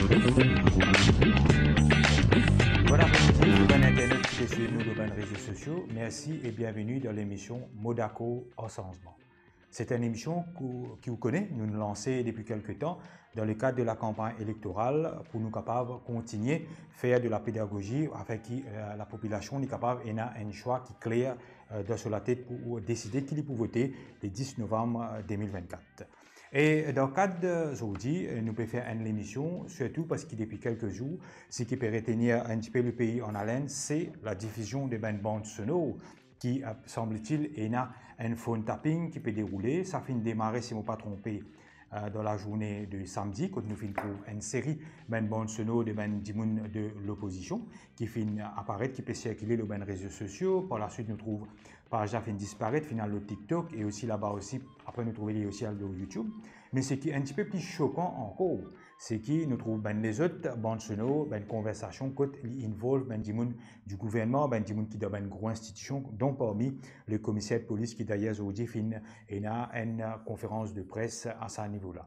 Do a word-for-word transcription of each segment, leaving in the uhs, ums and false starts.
Bon apremidi, bann internet ki pe swiv nou lor bann rezo sosio. Mersi e bienveni dan lemision Mo dakor ar sanzman. Se enn emision ki, ki ou kone, nou lanse depi kelke tan dan le kad de la kanpagn elektoral pou nou kapav kontigne fer de la pedagozi afin ki, eh, lapopilasion li kapav ena enn swa ki kler, eh, dan so latet pou deside ki li pou vote le dis novam, eh, de mil vennkat. E dan kad, eh, zordi, eh, nou pe fer enn lemision, sirtou parski depi kelke zour, seki pe retenir enn tipe lepei an alen, se ladifizion de bann band sonor ki, eh, sanble-t-il, ena enn phone tapping ki pe deroule. Sa finn demare, si mo pa tronpe, eh, dan lazourne de samdi, kot nou finn trouv enn seri bann band sonor de bann dimoun de lopozision ki finn aparet, ki pe sirkile lor bann rezo sosio. Par laswit, nou trouv paz la finn disparet, finn al lor TikTok, e osi laba osi, apre nou trouve li osi al lor YouTube. Me seki enn tipe pli sokan ankor, seki nou trouv bann lezot band sonor, bann konversasion kot li involve bann dimoun di gouvernman, bann dimoun ki dan bann gro institision, donk parmi le komiser polis ki dayer zordi finn ena enn konferans de pres a sa nivo la.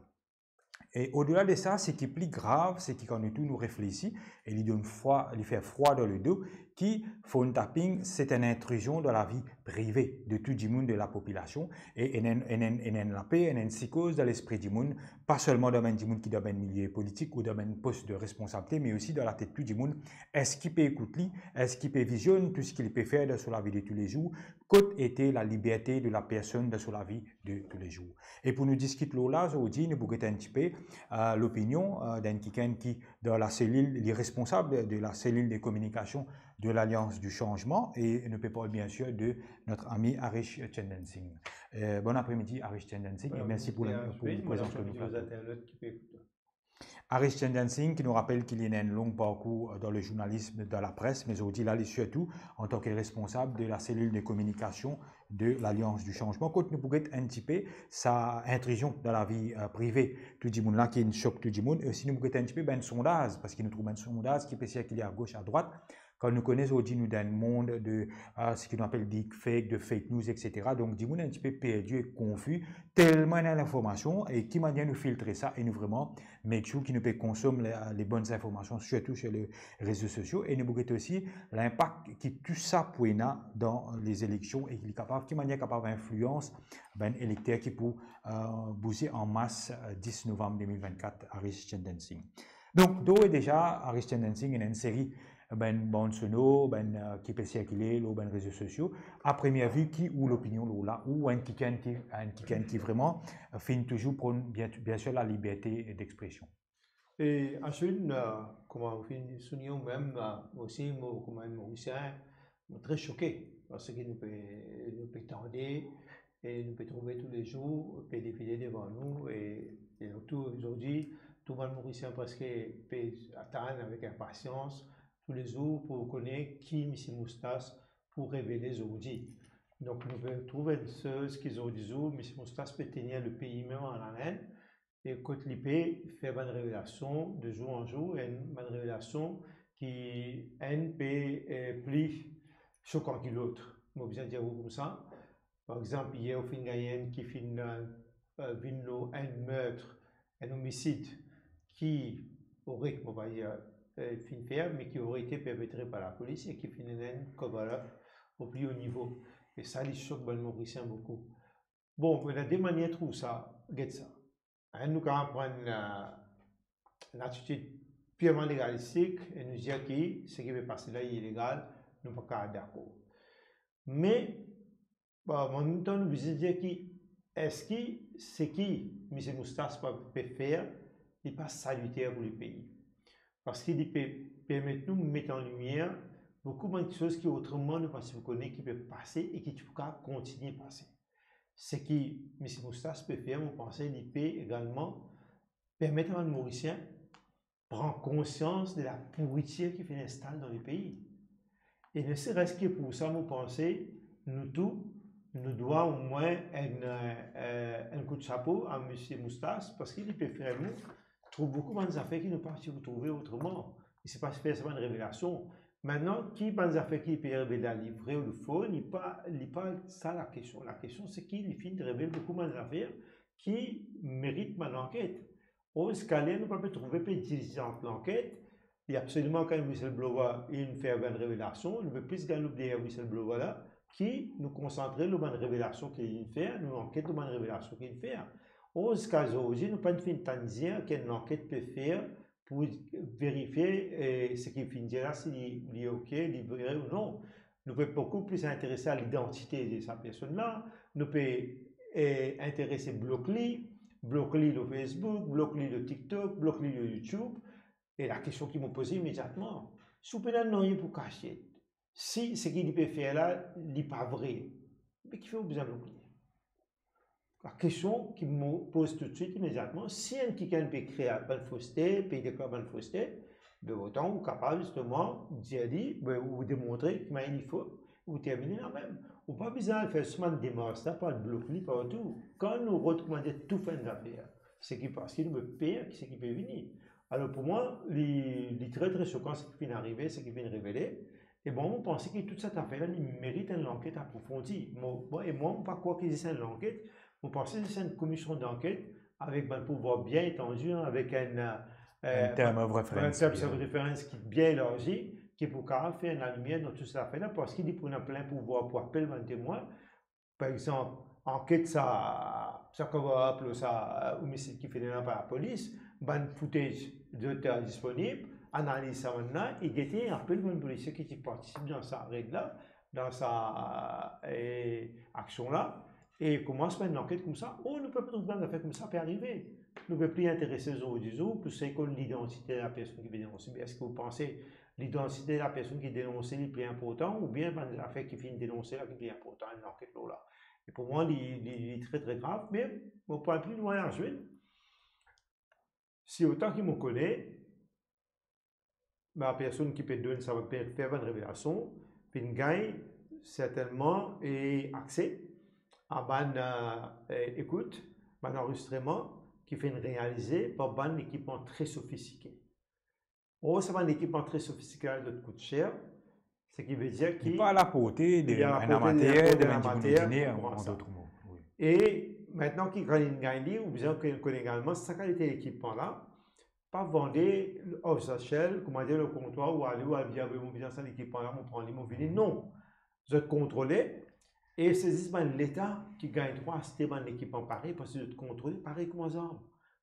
E odela de sa, seki pli grav, seki kan nou tou nou reflesi, e li donn fwa, li fer frwa dan ledo, ki phone tapping, se enn intrizion dan lavi prive de tou dimoun de lapopilasion, e ena enn, ena enn, ena enn laper, ena enn sikoz dan lespri dimoun, pa selman dan bann dimoun ki dan bann milie politik ou dan bann pos de responsabilite, me osi dan latet tou dimoun. Eski pe ekout li? Eski pe vizionn tou seki li pe fer dan so lavi de toulezour? Kot ete laliberte de la personn dan so lavi de toulezour? E pou nou diskit lor la, zordi, nou pou get enn tipe, eh, lopinion, eh, d'enn kikenn ki dan laselil, li responsab de laselil de kominikasion de Lalians di Sanzman, e nou pe parl biensir de notre ami Harish Chandensing. Eh, bon apremidi, Harish Chandensing, e mersi pou la, pou prezans lor nou plato. Bon apremidi, bonn apremidi aux internautes ki pe ekoute. Harish Chandensing, ki nou rapel ki li ena enn long parkour dan le zournalism, dan lapres, me zordi la, li sirtou antan ki responsab de laselil de kominikasion de Lalians di Sanzman, kot nou pou get enn tipe sa intrizion dan lavi, eh, prive tou dimoun la, ki inn sok tou dimoun, e osi nou pou get enn tipe bann sondaz, parski nou trouv bann sondaz ki pe sirkile agos, adrwat, kan nou kone zordi nou dan enn mond de, eh, seki nou apel deepfake, de fake news, et cetera. Donk, dimoun enn tipe perdi e konfi, telman ena linformasion, e ki manier nou filtre sa, e nou vreman make sure ki nou pe konsom le, le bonn zinformasion, sirtou sir le rezo sosio, e nou pou get osi linpak ki tou sa pou ena dan lezileksion, e ki li kapav, ki manier kapav inflians bann elekter ki pou, eh, bouze an mas, eh, dis novam de mil vennkat, Harish Chandensing. Donk, doredeza, Harish Chandensing, ena enn seri bann band sonor, bann, eh, ki pe sirkile lor bann rezo sosio. A premie vi, ki ou lopinion lor la, ou enn kikenn ki, enn kikenn ki vreman, eh, finn touzour pronn, bien, biensir, laliberte d'expresion? E Ashwin, eh, kouma ou finn souligne ou mem, eh, mo osi, mo, kouma enn Morisien, mo tre soke par seki nou pe, nou pe tande, e nou pe trouve toulezour pe defile devan nou, e, e tou, zordi, tou bann Morisien preske pe atann avek inpasians toulezour pou kone ki misie Moustache pou revele zordi. Donk, nou pe trouv enn soz ki zordi zour, misie Moustache pe tenir lepei mem an alen, e kot li pe fer bann revelasion de zour an zour, enn bann revelasion ki enn pe, eh, pli sokan ki lot. Mo bizin dir ou koumsa. Par exanp, yer ou finn gagn enn ki finn, eh, vinn lor enn meurtre, enn omisid ki ore, mo pa dir, eh, finn fer, me ki ore ete perpetre par lapolis e ki finn ena enn cover-up o pli o nivo. E sa, li sok bann Morisien boukou. Bon, ena de manier trouv sa, get sa. Enn, nou kapav pran, eh, enn atitid pirman legalistik e nou dir ki seki pe pase la ilegal, nou pa kapav dakor. Me, bon, an mem tan, nou bizin dir ki eski seki misie Moustache pa, pe fer, li pa saliter pou lepei? Parski li pe permet nou met an limier boukou bann kiksoz ki otreman nou pa ti pou kone ki pe pase e ki ti pou kapav kontigne pase. Seki misie Moustache pe fer, mo panse, li pe egalman permet bann Morisien pran konsians de lapouritir ki finn instal dan lepei. E ne seres ki pou sa, mo panse, nou tou, nou dwa omwin enn, eh, enn kout sapo a misie Moustache, parski li pe fer nou trouv boukou bann zafer ki nou pa ti pou trouve otreman. Li ti pe fer sa bann revelasion. Aster, ki bann zafer ki li pe revele la, li vre ou li fo, li pa, li pa sa lakestion. Lakestion, seki li finn revel boukou bann zafer ki merit bann lanket. Or, ziska ler, nou pa pe trouve pe diriz lanket. Li absoliman kan enn whistleblower inn fer bann revelasion, nou pe plis gagn lor deryer whistleblower la, ki nou konsantre lor bann revelasion ki li inn fer, nou anket lor bann revelasion ki li inn fer. Or, ziska zordi, nou pa finn tann dir ki enn lanket pe fer pou verifie, eh, seki finn dir la, si li, li ok, li vre ou non. Nou pe boukou plis interese a lidantite de sa personn la. Nou pe, eh, interese blok li, blok li lor Facebook, blok li lor TikTok, blok li lor YouTube. E lakestion ki mo poze imediatman, si ou pena nanye pou kasiet, si seki li pe fer la, li pa vre, me kifer ou bizin blok li? Lakestion ki mo poz toutswit, imediatman, si enn kikenn pe kre bann foste, pe deklar bann foste, be otan ou kapav zisteman dir li, be ou demontre ki manier li fo, ou termine la mem. Ou pa bizin al fer sa bann demars la, pou al blok li partou. Kan nou rod kouma dir tou fer enn zafer, se ki parski nou pe per ki seki pe vini. Alor pou mwa, li, li tre, tre sokan seki finn arive, seki finn revele. E mwa, mo panse ki tou sa zafer la, li merit enn lanket aprofondi. Mo, mo, e mwa, mo pa krwar ki zis enn lanket, mo panse zis enn komision danket avek bann pouvwar bien etandi, avek enn, eh, Enn term of reference, enn term of reference ki bien elarzi, ki pou kapav fer lalimier dan tou sa zafer la, parski li pou ena plin pouvwar pou apel bann temwin. Par exanp, anket sa, sa cover-up, sa, eh, omisid ki finn ena par lapolis, bann footage zot, eh, disponib, analiz sa bann la, e gete, apel bann polisie ki ti partisip dan sa red la, dan sa, eh, aksion la, e koumans fer enn lanket koumsa. Oh, nou pe trouv bann zafer koumsa pe arive. Nou pe pli interese zordizour pou seki lidantite lapersonn ki pe denonse. Me eski ou panse lidantite lapersonn ki denonse li pli inportan, oubien bann zafer ki finn denonse la ki pli inportan, enn lanket lor la? E pou mwa, li, li, li tre, tre grav, me mo pou al pli lwin azwil. Si otan ki mo kone, lapersonn ki pe donn sa, pe fer bann revelasion, finn gagn sertennman, e, akse a bann, eh, eh, ekout, bann anrezistreman ki finn realize par bann lekipman tre sofistike. Or, sa bann lekipman tre sofistike la, zot kout ser, seki ve dir ki li pa alaporte de, li pa alaporte enn amater, de, de enn dimoun amater, ordiner, an dot mo. Wi. E aster ki kan li gagn li, ou bizin kone, kone egalman sa kalite lekipman la, pa vande off the shelf, kouma dir, lor kontwar, ou ale, ou al dir, "Ah, be, mo bizin sa lekipman la, mo pran li, mo vini." Non. Zot kontrole, e se zis bann Leta ki gagn drwa aste bann lekipman parey, parski zot kontrole, parey kouma zarm.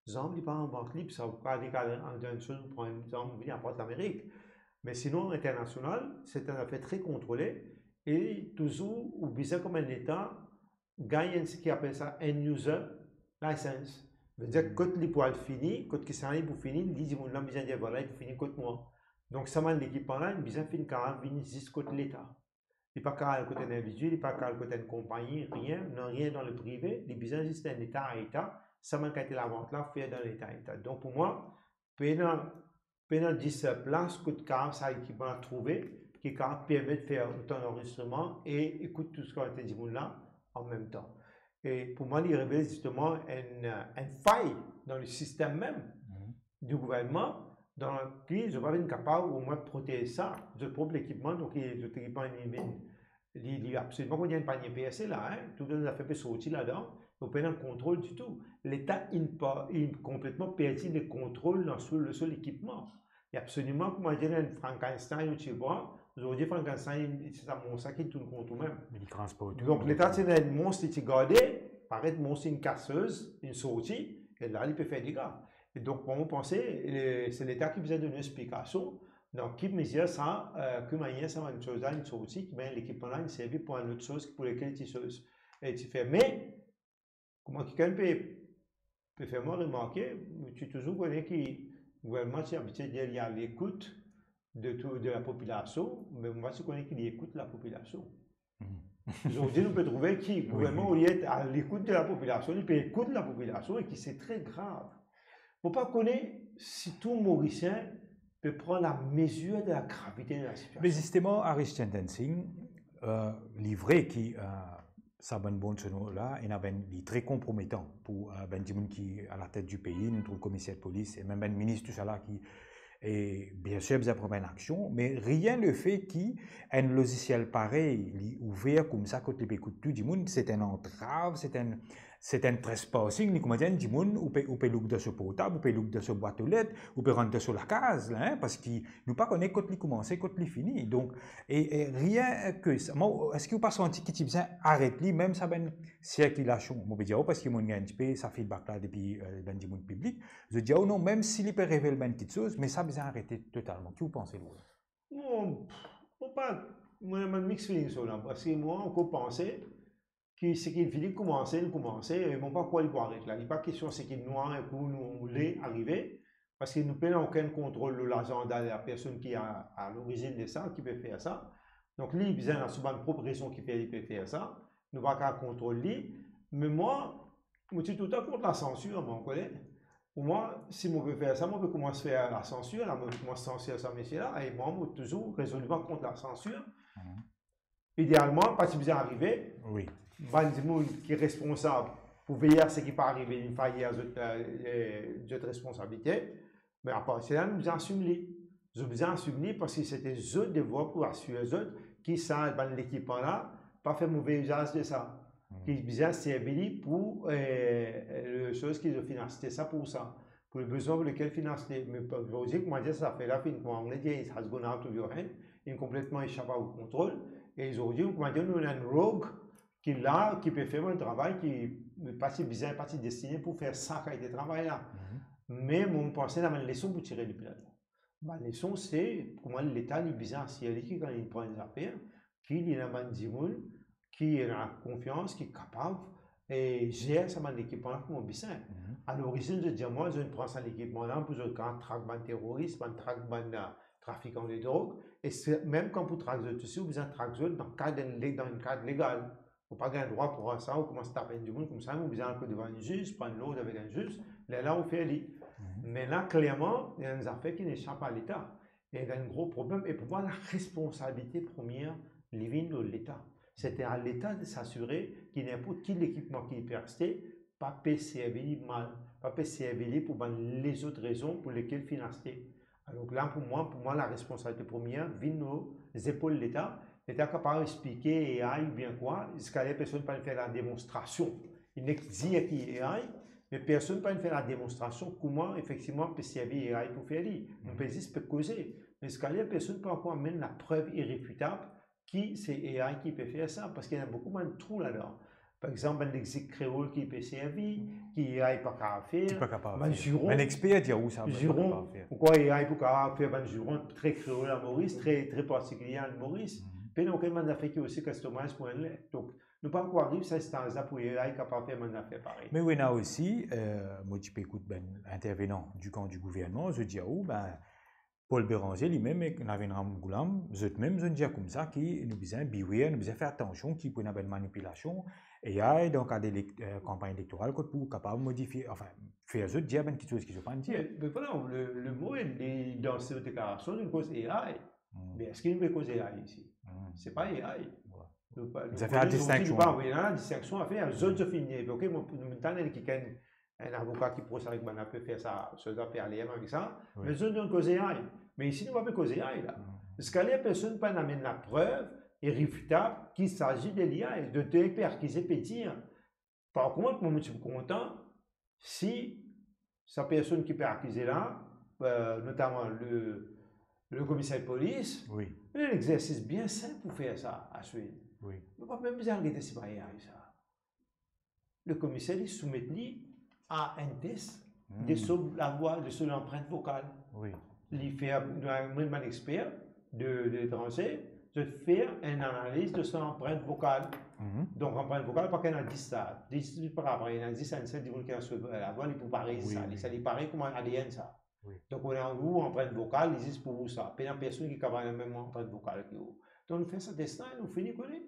Zarm, li pa anbank lib, sa ou pa ale al, al dan enn soz, ou pran enn zarm, ou vini, apart Lamerik. Me sinon, internasional, se enn zafer tre kontrole, e touzour, ou bizin kouma enn Leta, gagn enn, seki apel sa, end user license. Vedir kot li pou al fini, kot kisannla li pou fini, li dimoun la bizin dir, "Vwala, li pou fini kot mwa." Donk, sa bann lekipman la, li bizin finn kapav vinn zis kot Leta. Li pa kapav al kot enn individi, li pa kapav al kot enn konpagni, rien, non, rien dan leprive, li bizin zis enn Leta a Leta, sa bann kalite lavant la, fer dan Leta a Leta. Donk, pou mwa, pena pena dis plas kot kapav sa lekipman la trouve, ki kapav permet fer otan lanrezistreman e ekout tou sa kalite dimoun la anmemtan. E pou mwa, li revel zisteman enn, enn fay dan lesistem mem di gouvernman, dan ki zot pa finn kapav omwin protez sa, zot prop lekipman, donk, zot lekipman, li vinn li, li absoliman, kouma dir, enn panie perse la, hein. Tou bann zafer pe sorti ladan, nou pena kontrol ditou. Leta inn pa, inn konpletman perdi le kontrol dan so, so lekipman. Li absoliman, kouma dir, enn Frankenstein ou ti pran, zordi Frankenstein, se sa mons la ki tourn kont ou mem. Li transport. Donk, Leta ti ena enn mons li ti garde, paret mons inn kas, inn sorti, e la, li pe fer dega. E donk, mwa, mo panse, e, se Leta ki bizin donn explikasion, dan ki mezir sa, eh, ki manier sa bann soz la inn sorti, ki bann lekipman la inn servi pou enn lot soz ki pou lekel ti soz, e ti fer. Me, kouma kikenn pe, pe fer mwa remarke, ti touzour kone ki gouvernman ti abitie dir li a lekout de tou, de lapopilasion, me mwa, ti kone ki li ekout lapopilasion. Mhm. Zordi, nou pe trouve ki gouvernman, olie a lekout de lapopilasion, li pe ekout lapopilasion e ki se tre grav. Mo pa kone si tou Morisien pe pran lamezir de lagravite de lasitiasion. Me zisteman, Harish Chandra Singh, eh, li vre ki, eh, sa bann bannsono la, ena bann, li tre konprometan pou, eh, bann dimoun ki alatet di pei, nou trouv komiser polis e mem bann minis, tousala ki, e biensir bizin pran bann aksion, me rien lefe ki enn lozisiel parey, li ouver koumsa kot li pe ekout tou dimoun, se enn antrav, se enn, c'est un trespassing, li kouma dir enn dimoun, ou pe, ou pe look dan so portab, ou pe look dan so bwat o let, ou pe rant dan so lakaz la, hein, parski nou pa kone kot li koumanse, kot li fini. Donk, e, e rien ke sa. Mo, eski ou pa santi ki ti bizin aret li, mem sa bann sirkilasion? Mo pe dir ou, parski mo gagn enn tipe sa feedback la depi, eh, bann dimoun piblik. Zot dir ou non, mem si li pe revel bann kiksoz, me sa bizin arete totalman. Ki ou panse, Laurent? Mo, mo pa, mo ena bann mixed feelings lor la, parski mo ankor panse ki seki fini koumanse, li koumanse, e mo pa krwar li pou aret la. Li pa kestion seki nou, pou nou le arive, parski nou pena okenn kontrol lor lazanda de la personn ki a, a lorizinn de sa, ki pe fer sa. Donk li bizin ena so bann prop rezon ki fer li pe fer sa. Nou pa kapav kontrol li. Me mwa, mo ti toutan kont lasansir, mwa, ou kone. Pou mwa, si mo pe fer sa, mo pe koumans fer lasansir la, mo pe koumans sansir sa misie la, e mwa, mo touzour rezoliman kont lasansir. Mhm. Idealman, pa ti bizin arive. Wi. Bann dimoun ki responsab pou veye a seki pa arive, inn fail a zot, eh, eh, zot responsabilite. Me apartir la, nou bizin asim li. Zot bizin asim li parski se te zot devwar pou asir zot ki sa bann lekipman la pa fer move izaz de sa. Hmm. Ki bizin servi li pou, eh, le soz ki zot finn aste sa pou sa, pou le bezwin pou lekel finn aste. Me pa, pa osi, kouma dir, sa zafer la finn, kouma on dit, it has gone out of your hand, inn konpletman esap a ou kontrol. E zordi, kouma dir, nou ena enn rog ki la, ki pe fer bann travay ki pa ti bizin, pa ti destine pou fer sa kalite travay la. Mhm. Me mo panse ena bann leson pou tire depi ladan. Bann leson se kouma Leta li bizin asir li ki kan li pran enn zafer, ki li ena bann dimoun ki ena konfians, ki kapav, e, zer sa bann lekipman la kouma bizin. Mhm. Alorizinn, zot dir mwa, zot pran sa lekipman la pou zot kapav trak bann teroris, bann trak bann, eh, trafikan de drog, e se, mem kan pou trak zot osi, ou bizin trak zot dan kad enn le-, dan enn kad legal. Ou pa gagn drwa pran sa, ou koumans tap enn dimoun koumsa, ou bizin al devan enn ziz, pran lord avek enn ziz, lerla ou fer li. Mhm. Me la, klerman, ena enn zafer ki esap a Leta. E ena enn gro problem, e pou mwa, la responsabilite premie, li vinn lor Leta. Se a Leta de s'asire ki ninport ki lekipman ki li pe aste, pa pe servi li mal, pa pe servi li pou bann lezot rezon pou lekel finn aste. Alor la, pou mwa, pou mwa, la responsabilite premie vinn lor zepol Leta. Leta kapav explike A I oubien kwa, ziska ler personn pa fer lademonstrasion. Li nek dir ki A I, me personn pa fer lademonstrasion kouma efektivman pe servi A I pou fer li. Nou pe zis pe koze. Me ziska ler personn pa ankor amenn laprev irefitab ki se A I ki pe fer sa, parski ena boukou bann trou ladan. Par exanp, bann lexik kreol ki pe servi, ki A I pa kapav fer. Ki pa kapav fer. Bann ziron. Bann exper dir ou sa, bann ziron, pa kapav fer. Ou krwar A I pou kapav fer bann ziron tre kreol a Moris, tre, tre partikilie a Moris? Mhm. Pena okenn bann zafer ki osi customize pou enn let. Donk, nou pa ankor ariv sa staz la pou A I kapav fer bann zafer parey. Me ou ena osi, eh, mo ti pe ekout bann intervenan di kan di gouvernman, zot dir ou, ben, Paul Bérenger, limem, ek Navin Ramgoolam, zot mem, zot dir koumsa ki nou bizin beware, nou bizin fer atansion ki pou ena bann manipilasion, A I dan kad elek-, eh, kanpagn elektoral, kot pou kapav modifie, anfin, fer zot dir bann kiksoz ki zot pa dir. Me, me vwala, le, le mo, li, dan so deklarasion, li koz A I. Hmm. Me eski nou pe koz A I isi? Hmm. Se pa A I. Vwala. Nou pa, nou pa anvi la distinksion a fer. Zot, zot fini, ok, mo, nou tann kikenn enn avoka ki pros avek bann la pe fer sa, so zafer ale avek sa, wi, me zot, zot koz A I. Me isi, nou pa pe koz A I la. Hmm. Ziska ler personn pa amenn laprev irefitab ki sazi de A I, de, de pe akize pe dir. Par kont, mwa, mo ti pou kontan si sa personn ki pe akize la, eh, notaman le, le komiser polis, wi, li ena enn exersis bien sinp pou fer sa, a swiv. Wi. Nou pa mem bizin al gete si pa A I sa. Le komiser, li soumet li a enn tes de, hmm, so lavwa, de so lanprint vokal. Wi. Li fer, nou ena enn bann exper de, de letranze, zot fer enn analiz de so lanprint vokal. Mhm. Donk, lanprint vokal, pa ki ena dis sa. Dis, dis pa parey, ena dis enn sel dimoun ki ena so lavwa, li pou parey sa. Wi, li, wi, sa, li parey kouma A D N sa. Wi. Donk, ou ena ou lanprint vokal, li zis pou ou sa. Pena personn ki kapav ena mem lanprint vokal ki ou. Donk, nou fer sa tes la, nou fini kone.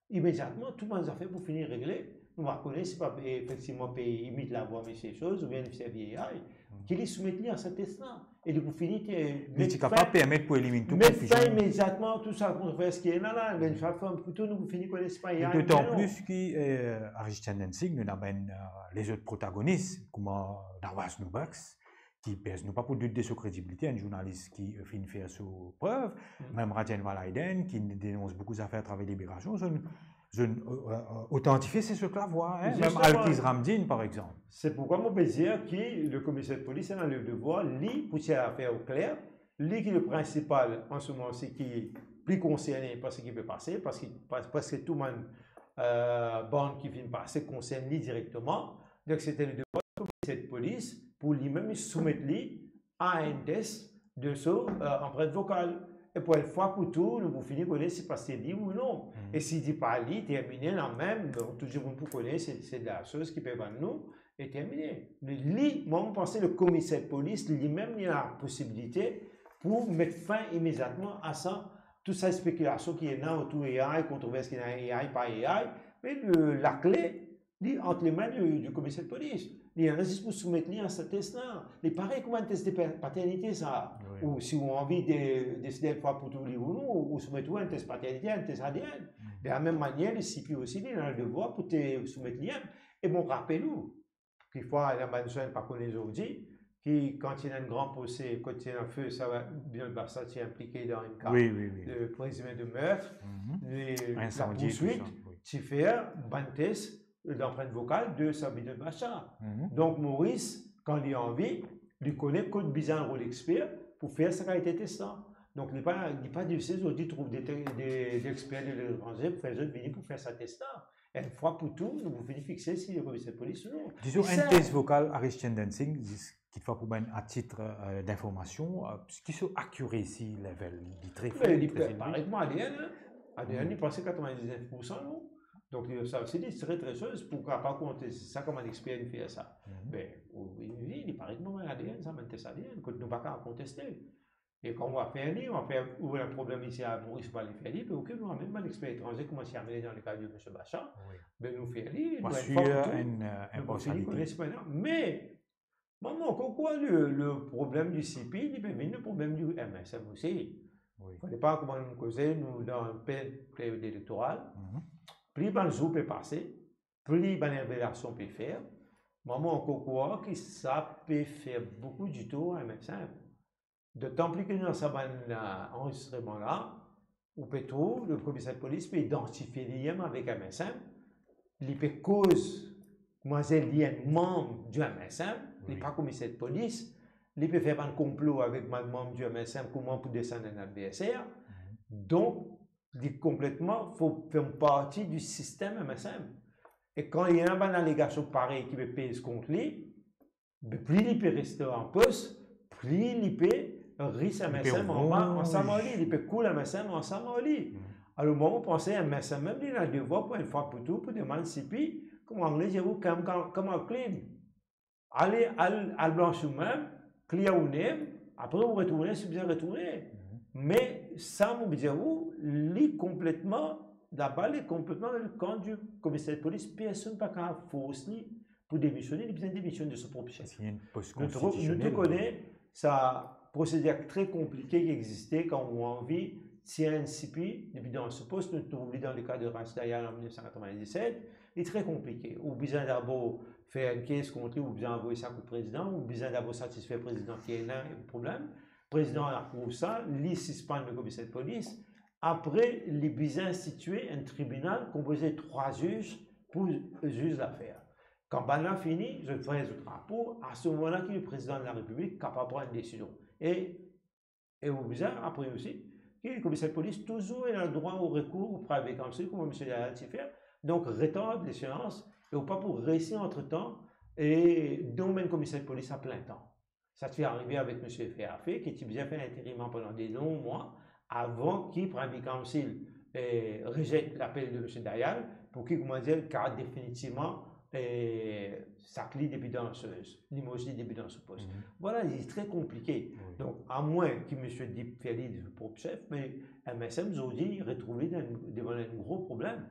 Imediatman, tou bann zafer pou fini regle. Nou va kone si pa, efektivman, pe imit lavwa misie soz oubien li servi A I, hmm, ki li soumet li a sa tes la. E li pou fini, eh, li ti kapav permet pou elimin tou konfizion. Met fin imediatman tou sa kontrovers ki ena la, la, met fin pou tou, nou pou fini kone si pa A I. E dotan plis ki, eh, Aristan Densig, nou ena bann, eh, lezot protagonis, kouma Nawaz Noubakh, ki pers-, nou pa pou dout de so kredibilite, enn zournalis ki, eh, finn fer so prev, hmm, mem Radjen Vallaiden, ki denons boukou zafer atraver Libération, so nou, zot, euh, euh, otantifie se zot lavwa, hein, mem Alkiz Ramdin, par exanp. Se poukwa mo pe dir ki le komiser de polis ena le devwar, li, pou tir lafer o kler, li ki le prinsipal an se moman, se ki pli konserne par seki pe pase, parski, par-, parski tou bann, euh, bann ki finn pase konsern li direkteman. Donk, se ti le devwar du komiser de polis pou limem li soumet li a enn tes de so, euh, anprint vokal. E pou enn fwa pou tou, nou pou fini kone si parski li ou non. E si li pa li, termine, lamem, donk, tou dimoun pou kone, se, se de la soz ki pe vann nou, e termine. Me li, mwa, mo panse le komiser de polis, limem, li ena posibilite pou met fin imediatman a sa, tou sa spekilasion ki ena otour A I, kontrovers ki ena A I, pa A I, me le, lakle, li ant lemin du, du komiser de polis. Li ena zis pou soumet li a sa tes la. Li parey kouma enn tes de pa-, paternite sa. Wi. Ou si ou anvi de, deside enn fwa pou tou li ou non, ou soumet ou enn tes paternite, enn tes A D N. De la mem manier, le C P osi, li ena le devwar pou te soumet li enn. E mo rapel ou, kikfwa, ena bann dimoun pa kone zordi, ki kan ti ena enn gran prose, kot ti ena fer sa, Bidon Bacha ti inplike dan enn ka, wi, wi, wi, de prezime de meurtre, mhm, e, insandi, lapouswit, tousa, wi, ti fer bann tes, euh, d'anprint vokal de sa Bidon Bacha. Mhm. Donk, Moris, kan li anvi, li kone kot bizin enn lexper pou fer sa kalite tes la. Donk, li pa, li pa difisil zordi trouv de te-, de, de lexper de letranze pou fer zot vini pou fer sa tes la. Enn fwa pou tou, nou pou fini fixe si le komiser de polis ou non. Dizon, enn tes vokal Harish Chandan Singh, zis kikfwa pou bann a tit, euh, d'informasion, euh, ki so accuracy level, li tre fo, li tre elve? Be, li pe, parey kouma A D N, hein. A D N, li pase katrovin-diznef poursan, non? Donk, li, sa osi, li tre, tre soz pou kapav konteste sa, kouma lexper li fer sa. Mhm. Be, ou, li, li, li parey kouma bann A D N, sa, bann tes A D N, kot nou pa kapav konteste. E kan nou va fer li, nou va fer, ou ena problem isi a Moris, ou pa le fer li, be, oke, nou amenn bann lexper etranze, kouma ti amenn dan le ka de misie Bacha, wi, be, nou fer li, nou fer li, enn fwa pou tou, enn, euh, nou pou fini kone sa. Me, mwa, mo ankor krwar le, le problem du C P, li pe vinn le problem du M S M osi. Wi. Fode pa kouma nou koze, nou dan plen peryod elektoral. Mhm. Pli bann zour pe pase, pli bann revelasion pe fer. Mwa, mo ankor krwar ki sa pe fer boukou ditor a M S M. Dotan pli ke dan sa bann, euh, anrezistreman la, ou pe trouv le komiser de polis pe idantifie li mem avek M S M, li pe koz, kouma dir, li enn manm du M S M, li pa komiser de polis, li pe fer bann konplo avek bann manm du M S M, kouma pou desann enn adverser. Mhm. Donk, li konpletman fo fer parti du sistem M S M. E kan li ena bann alegasion parey ki pe pez kont li, be, pli li pe reste an pos, pli li pe ris M S M anba, ansam ar li, li pe koul M S M ansam ar li. Mhm. Alor, mwa, mo panse M S M mem, li ena devwar pou enn fwa pou tou, pou demann C P, kouma angle dir, ou come, come, come out clean. Ale, al, al blansi ou mem, clear ou name, apre ou retourne si bizin retourne. Mhm. Me sa, mo pe dir ou, li konpletman, laba li konpletman dan le kan du komiser de polis, personn pa kapav fors li pou demisione, li bizin demisionn de so prop chef. Parski li enn pos konstitisionel. Nou tou, nou tou kone sa prosedir tre konplike ki existe kan ou anvi tir enn C P depi dan so pos. Nou trouv li dan le ka de Rachid Dayal an mil nef san katrovin-diset. Li tre konplike. Ou bizin dabor fer enn kes kont li, ou bizin avoy sa kot prezidan, ou bizin dabor satisfer prezidan ki ena enn problem. Prezidan aprouv sa, li sispann le komiser de polis. Apre, li bizin institie enn tribinal konpoze trwa ziz pou ziz lafer. Kan bannla fini, zot fer zot rapor, a se moman la ki le prezidan de la Repiblik kapav pran enn desizion. E, e ou bizin, apre osi, ki komiser de polis touzour ena drwa o rekour o privy council, kouma misie Dayal ti fer, donk retard leseans, e ou pa pou reisi antretan e nonm enn komiser de polis a plen tan. Sa ti arive avek misie Ferre-Haffé, ki ti bizin fer interimer pandan de long mwa, avan ki Privy Council, eh, rezet lapel de misie Dayal, pou ki, kouma dir, kapav definitivman, eh, sak li depi dan so, limoz li depi dan so pos. Mhm. Vwala, li tre konplike. Wi. Donk, amwin ki misie Deep fer li de so prop chef, me M S M zordi retrouv li dan, devan enn gro problem.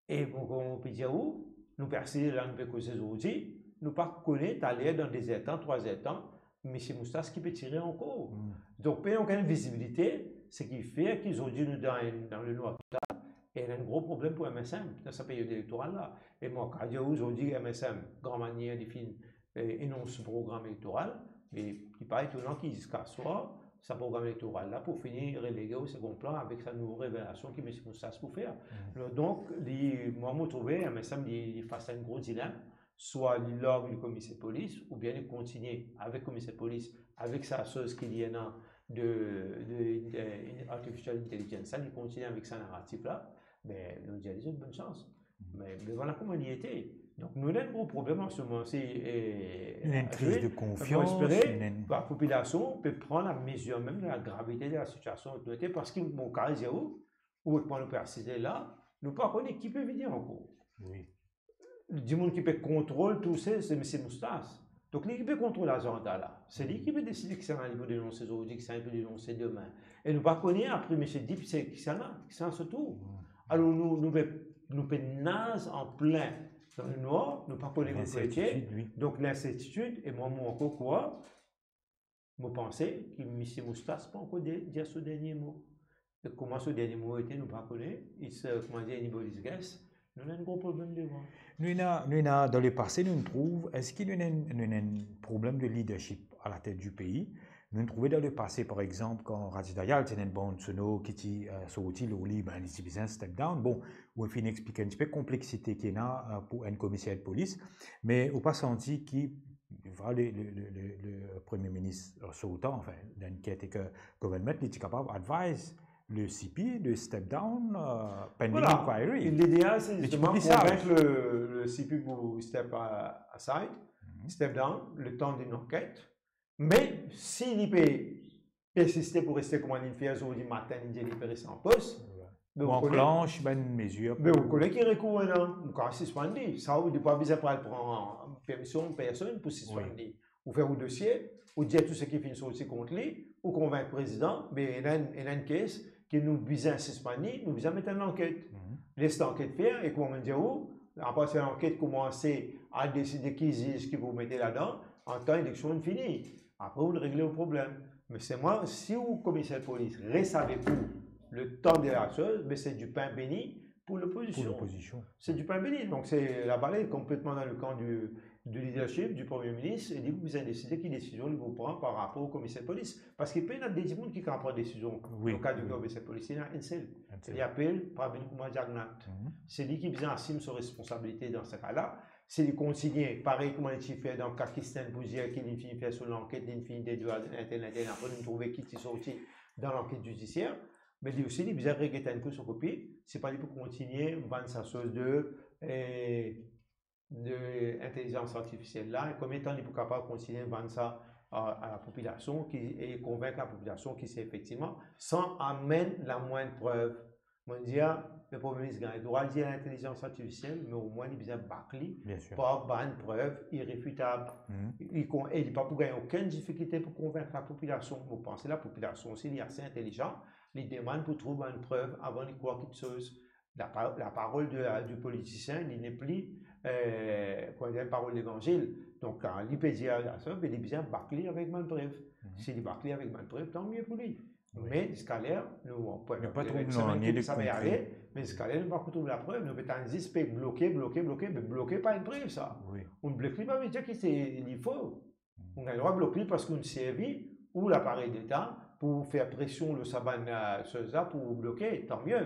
E bon, kouma mo pe dir ou, nou pe asize la, nou pe koze zordi, nou pa kone taler dan de zer tan, trwa zer tan, misie Moustache ki pe tire ankor. Hmm. Donk, pena okenn vizibilite, seki fer ki zordi nou dan enn, dan lenwar total, e ena enn gro problem pou M S M dan sa peryod elektoral la. E mo kapav dir ou zordi M S M, gran manier li finn, eh, anons so program elektoral, me li pa etonan ki ziska swar, sa program elektoral la pou fini relege o segond plan avek sa nouvo revelasion ki misie Moustache pou fer. Donk, li, mwa, mo trouve, me sanm li, li fas a enn gro dilem, swa li larg li komiser polis, oubien li kontigne avek komiser polis, avek sa soz ki li ena de, de, de artificial intelligence, sa, li kontigne avek sa naratif la, me nou dir li bonn sans. Me, me vwala kouma li ete. Donk, nou ena enn gro problem an se moman, se, eh, nou ena enn kriz de konfians, nou ena enn, lapopilasion pe pran lamezir mem de lagravite de lasitiasion kot nou ete, parski, bon, kapav dir ou, ou ek mwa nou pe asize la, nou pa kone ki pe vini ankor. Wi. Dimoun ki pe kontrol tou sa, se misie Moustache. Donk, li ki pe kontrol lazanda la. Se li ki pe deside kisannla li pou denonse zordi, kisannla li pou denonse demin. E nou pa kone apre misie Dip, se kisannla, kisannla so tour. Alor, nou, nou pe, nou pe naz an plin dan lenwar, nou pa kone kot nou ete. Linsertitid, wi. Donk, linsertitid, e mwa, mo ankor krwar, mo panse ki misie Moustache pa ankor de-, dir so dernie mo. E kouma so dernie mo ete, nou pa kone, it's, eh, kouma dir, anybody's guess. Nou ena enn gro problem devan. Nou ena, nou ena, dan lepase, nou trouv, eski nou ena enn, nou ena enn problem de leadership a latet di pei? Nou trouve dan lepase, par exanp, kan Rachid Ayal ti ena enn band sonor ki ti, eh, sorti lor li, be, li ti bizin step down. Bon, ou finn explike enn tipe konplexite ki ena, eh, pou enn komiser polis, me ou pa santi ki, vwala, le, le, le, le, le premie minis, eh, sortan, anfin, dan enn caretaker government, li ti kapav advise le C P de step down, eh, pending inquiry. Vwala. Lide la, se zisteman konvink le, le C P pou step a-, aside, step down, letan enn lanket. Me si li pe persiste pou reste kouma li fer zordi matin, li dir li pe res an pos, be ou kone, anklansh bann mezir, be ou kone ki rekour ena, ou kapav sispann li. Sa, ou pa bizin pou al pran permision personn pou sispann li. Ou fer ou dosie, ou dir tou seki finn sorti kont li, ou konvink prezidan, be ena enn, ena enn kes ki nou bizin sispann li, nou bizin met enn lanket. Les lanket fer, e kouma mo dir ou, apre si lanket koumanse a deside ki ziz ki pou mete ladan, antan eleksion fini. Apre, ou regle ou problem. Me selman, si ou komiser polis res avek ou letan de lasoz, be se dipin beni pou lopozision. Pou lopozision. Se dipin beni. Donk, se, labal est complètement dans le camp du, du leadership du premie minis, e li pou bizin deside ki desizion li pou pran par rapor o komiser polis. Parski pena de dimoun ki kapav pran desizion dan kad di komiser polis, ena enn sel. Enn sel. Li apel Pravind Kumar Jagannath. Se li ki bizin asim so responsabilite dan se ka la. Si li kontigne, parey kouma li ti fer dan ka Kisten pou dir ki li finn fer so lanket, li finn dedwir entel, entel, apre nou trouve ki ti sorti dan lanket zidisier, me li osi, li bizin reget enn kou so kopi, si pa li pou kontigne vann sa soz de, eh, de intelizans artifisiel la, e konbien tan li pou kapav kontigne vann sa a, a lapopilasion ki, e konvink lapopilasion ki se efektivman, san amenn lamwinn prev. Mo dir, le premie minis gagn drwa dir lintelizans artifisiel, me omwin li bizin bak li par bann prev irefitab. Li kon-, e li pa pou gagn okenn difikilte pou konvink lapopilasion. Mo panse lapopilasion osi, li ase intelizan, li demann pou trouv bann prev avan li krwar kiksoz. La pa-, laparol de, du politisien, li nepli, eh, kouma dir, parol levanzil. Donk, kan li pe dir sa, be li bizin bak li avek bann prev. Si li bak li avek bann prev, tanmie pou li. Me ziska ler, nou, nou pa trouv nanye de konkre. Me ziska ler, nou pa trouv laprev, nou pe tann zis pe bloke, bloke, bloke, me bloke pa enn prev sa. Ou blok li pa ve dir ki se, li fo. Ou gagn drwa blok li parski ou servi ou laparey Leta pou fer presion lor sa bann, eh, soz la pou bloke, tanmie.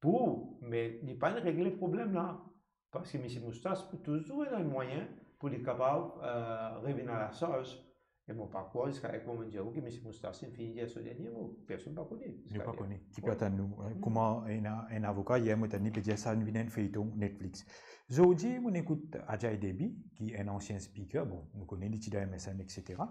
Pou, me li pa regle problem la. Parski misie Moustache pou touzour ena mwayin pou li kapav, eh, revinn a lasarz. E mo pa krwar ziska ler kouma mo dir ou ki misie Moustache finn fini dir so dernie mo. Personn pa kone. Nou pa kone. Ki pe atann nou, kouma enn, enn avoka, yer mo tann li pe dir sa vinn enn feyton Netflix. Zordi, mo ekout Ajay Debie, ki enn ansien speaker, bon, nou kone li ti dan M S M, et cetera.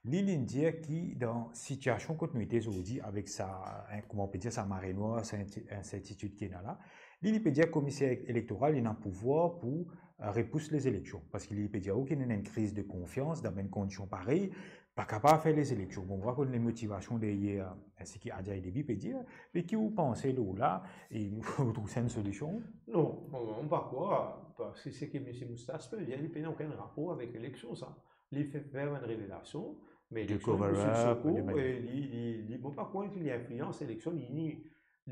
Li, li dir ki dan sitiasion kot nou ete zordi avek sa, eh, kouma pe dir, sa mare nwar, sa inti-, insertitid ki ena la, li, li pe dir komiser elektoral, li ena pouvwar pou, eh, repous lezeleksion. Parski li pe dir, ok, nou ena enn kriz de konfians, dan bann kondision parey, pa kapav fer lezeleksion. Bon, mo pa konn lemotivasio deryer, eh, seki Ajay Debie pe dir, me ki ou panse lor la, e ou trouv sa enn solision? Non, mo, mo pa krwar, parski seki misie Moustache pe dir, li pena okenn rapor avek eleksion sa. Li fer, fer enn revelasion, me eleksion li pou swiv so kour, e li, li, li, mo pa krwar ki li inflians eleksion, li ni,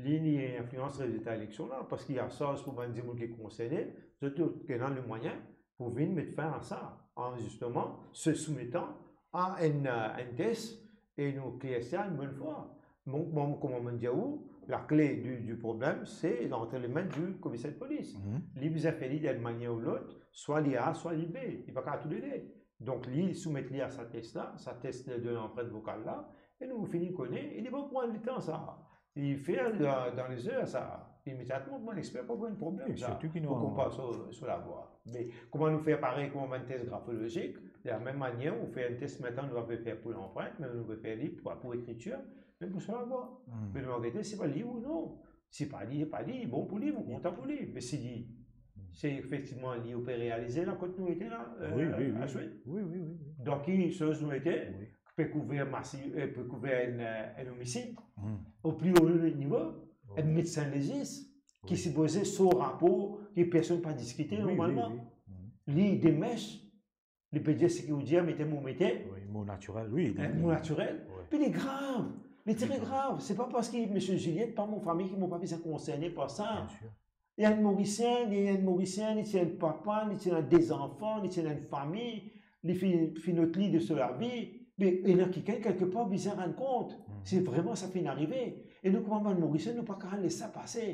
li ni inflians rezilta eleksion la, parski asarz pou bann dimoun ki konserne, zot, zot ena lemwayin pou vinn met fin a sa, an zisteman se soumetan a enn, eh, enn tes e nou eklersi sa enn bonn fwa. Bon, bon, kouma mo dir ou, lakle du, du problem, se entre les mains du commissaire de police. Mhm. Li bizin fer li dan enn manier ou lot, swa li A, swa li B. Li pa kapav toulede. Donk, li soumet li a sa test la, sa test de, de lanprint vokal la, e nou fini kone, e li pa pran letan sa. Li fer dan, dan lezer sa. Imediatman, mo exper pa pran problem sa, sirtou ki nou pou konpar so, so lavwa. Me kouma nou fer parey kouma bann test grafolozik, de la mem manier, ou fer enn test, mintnan nou pa pe fer pou lanprint, me nou pe fer li pou, pou lekritir, mem pou so lavwa. Hmm. Me nou gete si pa li ou non. Si pa li, pa li, bon pou li, mo kontan pou li. Me si li, hmm, se efektivman li, ou pe realize la kot nou ete la, wi, euh, wi, wi. Aswit. Wi, wi, wi, wi. Dan ki soz nou ete, wi, pe kouver masi-, euh, pe kouver enn, euh, enn omisid, hmm, o pli o nivo, wi, enn medsin legis, ki, wi, sipoze sort rapor ki personn pa diskite, wi, wi, normalman. Wi. Hmm. Li demach, li pe dir seki ou dir, mete mo mete. Wi, mo natirel, wi. Eh, mo natirel. Wi. Pi li grav. Li tre grav. Li grav. Se pa parski misie Juliette pa mo fami ki mo pa bizin konserne par sa. Bien sir. Li enn Morisien, li enn Morisien, li ti enn papa, li ti ena de zanfan, li ti ena enn fami, li finn, finn ot li de so lavi. Me ena kikenn kelkepar bizin rann kont. Mhm. Si vreman sa finn arive. E nou kouma bann Morisien, nou pa kapav les sa pase.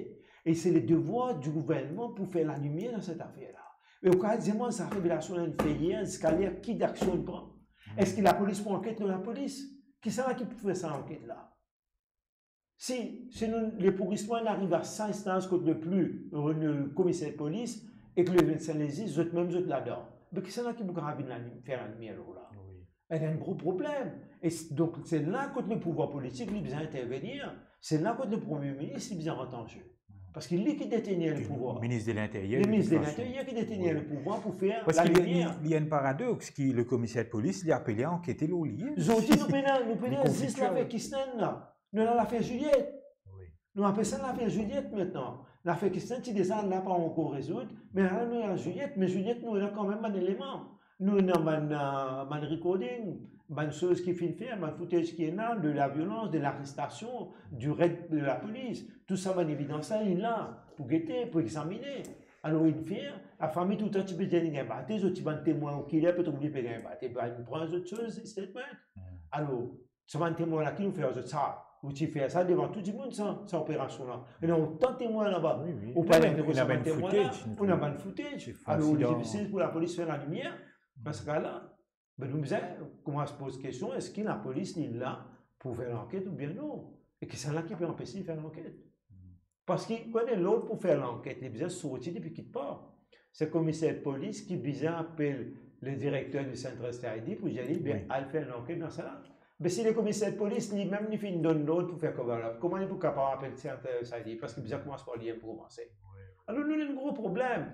E se le devwar di gouvernman pou fer lalimier dan set zafer la. E ou kapav dir mwa, sa revelasion la finn fer yer, ziska ler, ki aksion li pran? Hmm. Eski lapolis pou anket lor lapolis? Kisannla ki pou fer sa anket la? Si, si nou, lepourrisman inn ariv a sa instans kot le pli, le, le komiser polis ek le medsin legis, zot mem zot ladan, be kisannla ki pou kapav vinn la, fer lalimier lor la? Wi. Ena enn gro problem. E s-, donk, se la kot lepouvwar politik, li bizin intervenir. Se la kot le Premie Minis, li bizin rant an ze. Parski li ki detenir lepouvwar. Minis de Linteryer, li, minis de Linteryer ki detenir lepouvwar pou fer lalimier. Wi. Parski li, li, li enn paradoks ki le komiser polis, li apele ankete lor li. Zordi, nou pena, nou pena zis lafer Kistenn la. Nou ena lafer Juliette. Wi. Nou apel sa lafer Juliette mintnan. Lafer Kistenn ti deza la, pa ankor rezoud, me la nou ena Juliette, me Juliette nou ena kanmem bann eleman. Nou ena bann, euh, bann recording, bann soz ki finn fer, bann footage ki ena de laviolans, de larestasion, du raid de lapolis. Tou sa bann evidans la, li la pou gete, pou examine. Alor, inn fer, lafami toultan ti pe dir li gagn bate, zot ti bann temwin okiler pe trouv li pe gagn bate, bann pran zot soz, statement. Hmm. Alor, sa bann temwin la ki nou fer ar zot sa? Ou ti fer sa devan tou dimoun sa, sa operasion la. Ena otan temwin laba. Wi, wi. Ou pa ena bann footage, nou ena bann footage. Alor, li difisil pou lapolis fer lalimier dan sa ka la. Be nou bizin koumans poz kestion, eski lapolis li la pou fer lanket oubien non? E kisannla ki pe anpes li fer lanket? Hmm. Parski, kan ena lord pou fer lanket, li bizin sorti depi kikpar. Se komiser polis ki bizin apel le direkter di Central C I D pou dir li, be, wi, al fer lanket dan sa la. Be si le komiser polis, limem, li finn donn lord pou fer cover up, kouma li pou kapav apel Central C I D? Parski bizin koumans par li pou koumanse. Wi. Alor, nou ena enn gro problem.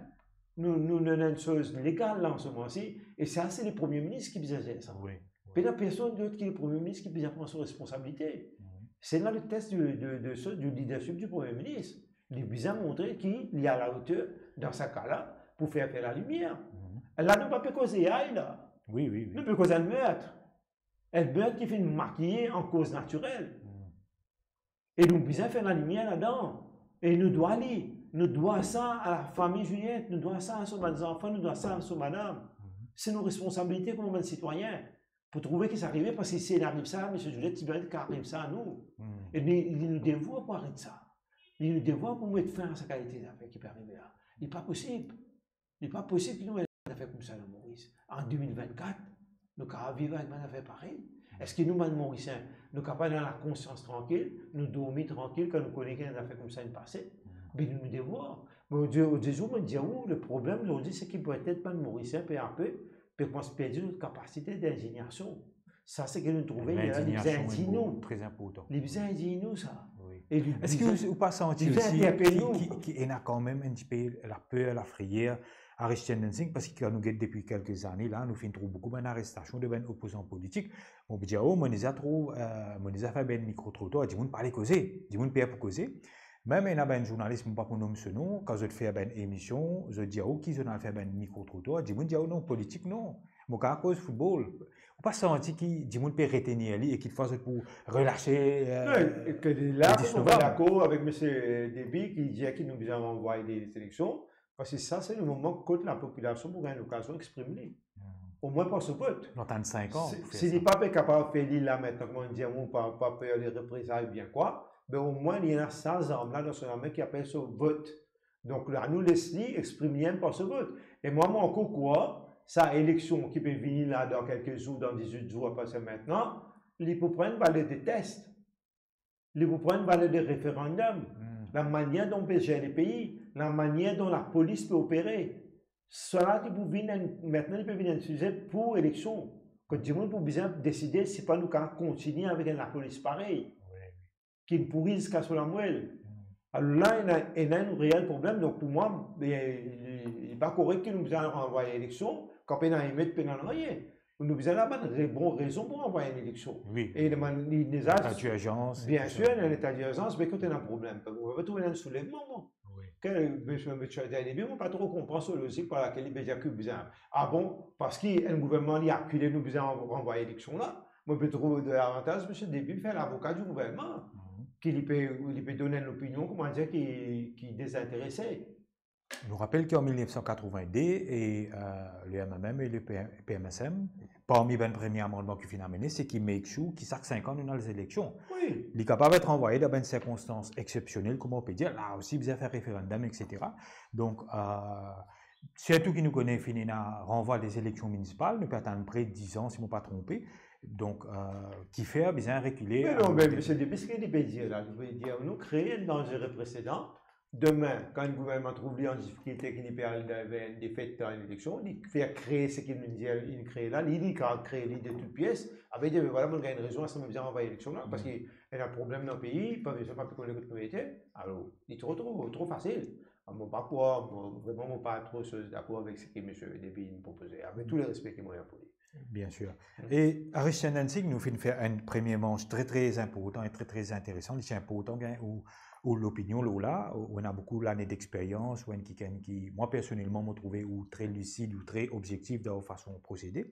Nou, nou, nou ena enn soz legal la, an se moman si, e sa, se le Premie Minis ki bizin zer sa. Wi. Pena personn dot ki le Premie Minis ki bizin pran so responsabilite. Mhm. Se la le test du, de, de, de, du leadership du Premie Minis. Li bizin montre ki li a la oter dan sa ka la pou fer, fer lalimier. Mhm. La, nou pa pe koz A I la. Wi, wi, wi. Nou pe koz enn mert. Enn mert ki finn makiye an koz natirel. Mhm. E nou bizin fer lalimier ladan. E nou dwa li, nou dwa sa a lafami Juliette, nou dwa sa a so bann zanfan, nou dwa sa a so madam. Mhm. Se nou responsabilite kouma bann sitwayin pou trouve ki sa arive, parski si inn ariv sa, misie Juliette, ti bizin kapav ariv sa a nou. Mhm. E li, li nou devwar pou aret sa. Li nou devwar pou met fin a sa kalite zafer ki pe arive la. Li pa posib. Li pa posib ki nou ena zafer koumsa dan Moris. An de mil vennkat, nou kapav viv avek bann zafer parey? Eski nou bann Morisien, nou kapav ena lakonsians trankil, nou dormi trankil kan nou kone ki ena zafer koumsa inn pase? Be nou, nou devwar. Me ozordi, ozordi zour, mo dir ou, le problem zordi, se ki petet bann Morisien, pe a pe, pe koumans perdi zot kapasite dindignasion. Sa, seki nou trouve, li bizin dir nou. Lindignasion, tre inportan. Li bizin dir nou sa. Wi. E li bizin, li bizin interpel nou. Eski ou, ou pa santi osi ki, ki, ki ena kanmem enn tipe laper, lafreyer, Harish Chandran Singh, parski kan nou get depi kelke zane la, nou finn trouv boukou bann arestasion de bann opozan politik. Mo pou dir, oh, mo neza trouv, euh, mo neza fer bann mikro-trotwar, dimoun pa ale koze, dimoun per pou koze. Mem ena bann zournalis, mo pa pou nom so nom, kan zot fer bann emision, zot dir, oh, ki zot al fer bann mikro-trotwar, dimoun dir, oh non, politik non, mo kapav koz foutbol. Ou pa santi ki dimoun pe retenir li e kikfwa zot pou relase, euh, non, e ke la, le dis novem. Mo dakor avek misie Deby ki dir ki nou bizin anvoy de seleksion, parski sa, se le moman kot lapopilasion pou gagn lokazion exprim li. Hmm. omwin par so vot. Nou atann sink an Si, pou fer si li sa. pa pe kapav fer li la aster, kouma dir, mo pa, pa per de reprezay oubien kwa, be omwin li ena sa zarm la dan so lame ki apel so vot. Donk la, nou les li exprim li mem par so vot. E mwa, mo ankor krwar, sa eleksion ki pe vini la dan kelke zour, dan dizuit zour apre sa aster, li pou pran enn valer de test. Li pou pran enn valer de referandom. Hmm. La manier dont pe zer lepei, la manier dont lapolis pe opere. Sa la ki pou vinn enn, aster li pe vinn enn size pou eleksion. Kot dimoun pou bizin deside si pa nou kapav kontigne avek enn lapolis parey, Wi. ki pouri ziska so lamwel. Hmm. Alor la, ena, ena enn reel problem. Donk pou mwa, li, li, li pa korek ki nou bizin ranvway eleksion, kan pena emet, pena nanye. Nou bizin ena bann re-, bon rezon pou ranvway enn eleksion. Wi. E li, li deza, Leta dirzans, bien tousa. Sir, ena leta dirzans, me kot ena problem, mo pe trouv enn soulevman, mwa. Wi. Ke, mesie, mesie Daniel, mo pa tro konpran so lozik par lakel li pe dir ki bizin. Ah bon, parski enn gouvernman li akile, nou bizin ranvway eleksion la. Mo pe trouv de lavantaz misie Deby fer lavoka di gouvernman, Mhm. ki li pe, li pe donn enn lopinion, kouma dir, ki, ki dezinterese. Nou rapel ki an mil nef san katrovin-de, e, euh, le M M M e le P M S M, parmi bann premie amandman ki finn amene, se ki make sure ki sak sink an nou ena zeleksion. Wi. Li kapav et ranvwaye dan bann sirkonstans exsepsionel, kouma ou pe dir, la osi bizin fer referandom, et cetera. Donk, euh, sirtou ki nou kone finn ena ranvwa de zeleksion minisipal, nou pe atann pre diz an, si mo pa tronpe. Donk, euh, kifer bizin rekile? Me non, me misie Deby, seki li pe dir la, li pe dir, nou kree enn danzere presedan. Demin, kan enn gouvernman trouv li an difikilte, ki li pe al dan, ver enn defet dan enn eleksion, li fer kree seki nou dir li kree la, li, li kapav kree li de tout pies, apre li dir, me vwala, mo gagn rezon, aster mo bizin ranvway eleksion la, Mhm. parski ena problem dan pei, pa, sa pa pe kone kot nou ete, alor, li tro, tro, tro fasil. Ah, mo pa krwar, mo, vreman, mo pa tro dakor avek seki misie Deby propoze, avek tou le respe ki mo ena pou li. Bien sir. Mm. E Arish Chandan Singh, nou finn fer enn premie manch tre, tre inportan e tre, tre interesan. Li ti inportan gagn ou, ou lopinion lor la, ou, ou ena boukou lane dexperyans, ou enn kikenn ki, mwa personelman, mo trouve ou tre lisid, ou tre obzektif dan ou fason prosede.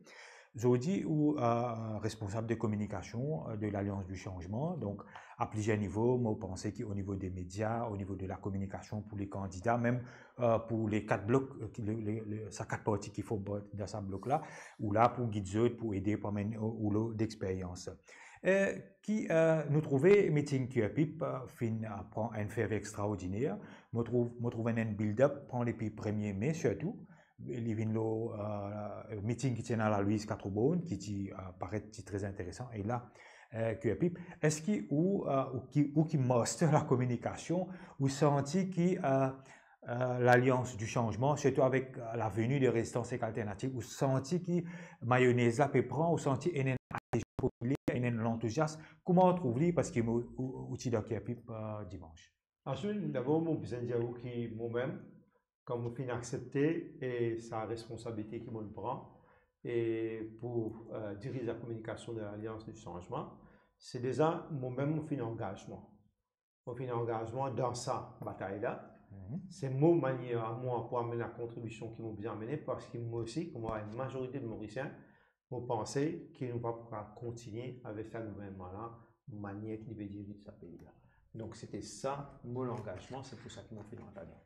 Zordi, ou, euh, responsab de kominikasion, euh, de Lalians di Sanzman. Donk, a plizier nivo, mo panse ki o nivo de media, o nivo de la kominikasion pou le kandida, mem, euh, pou le kat blok, euh, ki, le, le, le, sa kat parti ki form dan sa blok la, ou la pou gid zot, pou ede, pou amenn ou, ou lo dexperyans. Euh, ki, euh, nou trouve meeting Q R P I P, euh, finn, euh, pran enn ferve extraordiner. Mo trouv, mo trouv enn, enn build-up pran depi premie me sirtou. Li vinn lor, euh, meeting ki ti ena Lalwiz Katroborn, ki ti, euh, paret ti tre interesan. E la, euh, Q R P I P, eski ou, euh, ou ki, ou ki master la kominikasion, ou santi ki, euh, euh, Lalians di Sanzman, sirtou avek, euh, laveni de Rezistans ek Alternativ, ou santi ki mayonez la pe pran, ou santi ena enn adezion popiler, ena enn lantoziasm? Kouma ou trouv li? Parski mo, ou, ou ti dan Q R P I P, euh, dimans. Answit, dabor, mo bizin dir ou ki momem, kan mo finn aksepte e sa responsabilite ki mo pran, e pou, euh, diriz la kominikasion de Lalians di Sanzman, se deza momem mo finn angaz mwa. Mo finn angaz mwa dan sa batay la. Mhm. Se mo manier a mwa pou amenn la kontribision ki mo bizin amenn, parski mo osi, kouma enn mazorite de Morisien, mo panse ki nou pa pou kapav kontigne avek sa gouvernman la, manier ki li pe diriz sa pei la. Donk, sete sa mo langazman, se pou sa ki mo finn rant ladan.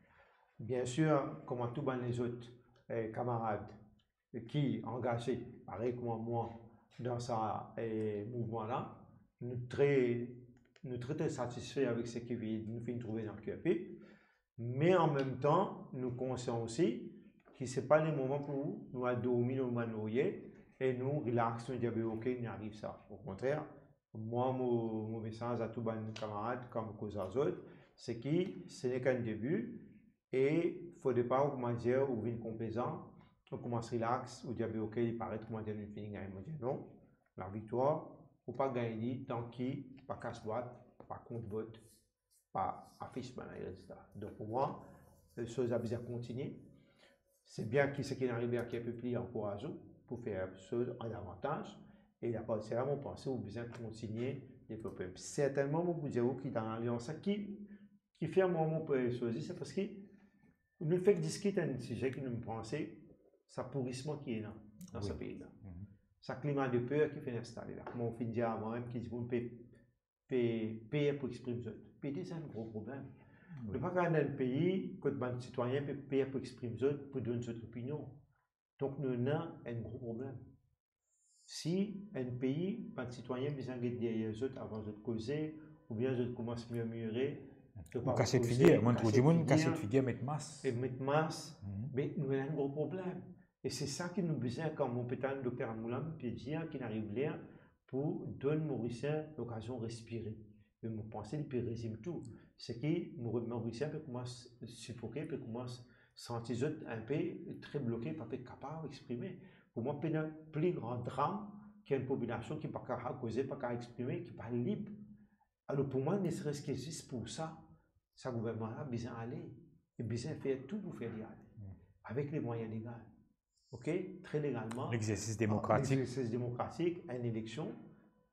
Bien sir, kouma tou bann lezot, eh, kamarad ki angaze, parey kouma mwa, dan sa, eh, mouvman la, nou tre, nou tre, tre satisfe avek seki nou finn trouve dan Q R P I P. Me an mem tan, nou konsian osi ki se pa le moman pou nou al dormi lor bann lorye e nou relax, nou dir, "Be ok, nou ariv sa." Okontrer, mwa, mo, mo mesaz a tou bann kamarad, kan mo koz ar zot, se ki se neka enn debi e fode pa ou, kouma dir, ou vinn konplezan, ou koumans relax, ou dir, "Be ok, li paret kouma dir nou fini gagn." Mo dir, "Non, laviktwar, ou pa gagn li tan ki pa kas bwat, pa kont vot, pa afis bann rezilta." Donk, pou mwa, soz la bizin kontigne. Se bien ki seki inn arive la ki enn pe pli ankouraz ou pou fer soz an davantaz. E apar de sa, mo panse ou bizin kontigne devlope. Sertennman, mo pou dir ou ki dan lalians la ki, ki fer mwa mo pe sozi, se parski nou fek diskit enn size ki nou panse sa pourisman ki ena dan sa pei la. Sa klima de per ki finn instale la. Kouma ou finn dir avan mem ki dimoun pe pe per pou exprim zot. Pe deza enn gro problem. Nou pa kapav dan enn pei kot bann sitwayin pe per pou exprim zot, pou donn zot lopinion. Donk nou ena enn gro problem. Si enn pei, bann sitwayin bizin get deryer zot avan zot koze, oubien zot koumans mirmire, zot Ou pa kaset koze, figir, mo trouv kaset dimoun figir, kaset figir, met mas. e met mas, Mhm. me nou ena enn gro problem. E se sa ki nou bizin, kan mo pe tann Dokter Amoula, mo pe dir ki inn ariv ler pou donn Morisien lokazion respire. Me mo panse li pe rezime tou. Seki Mor-, Morisien pe koumans sifoke, pe koumans santi zot enpe tre bloke, pa pe kapav exprime. Pou mwa, pena pli gran dram ki enn popilasion ki pa kapav koze, pa kapav exprime, ki pa lib. Alor pou mwa, ne seres ki zis pou sa, sa gouvernman la bizin ale, e bizin fer tou pou fer li ale, Mm. avek le mwayin legal. Ok? Tre legalman. L'exercice démocratique. L'exercice démocratique, enn eleksion.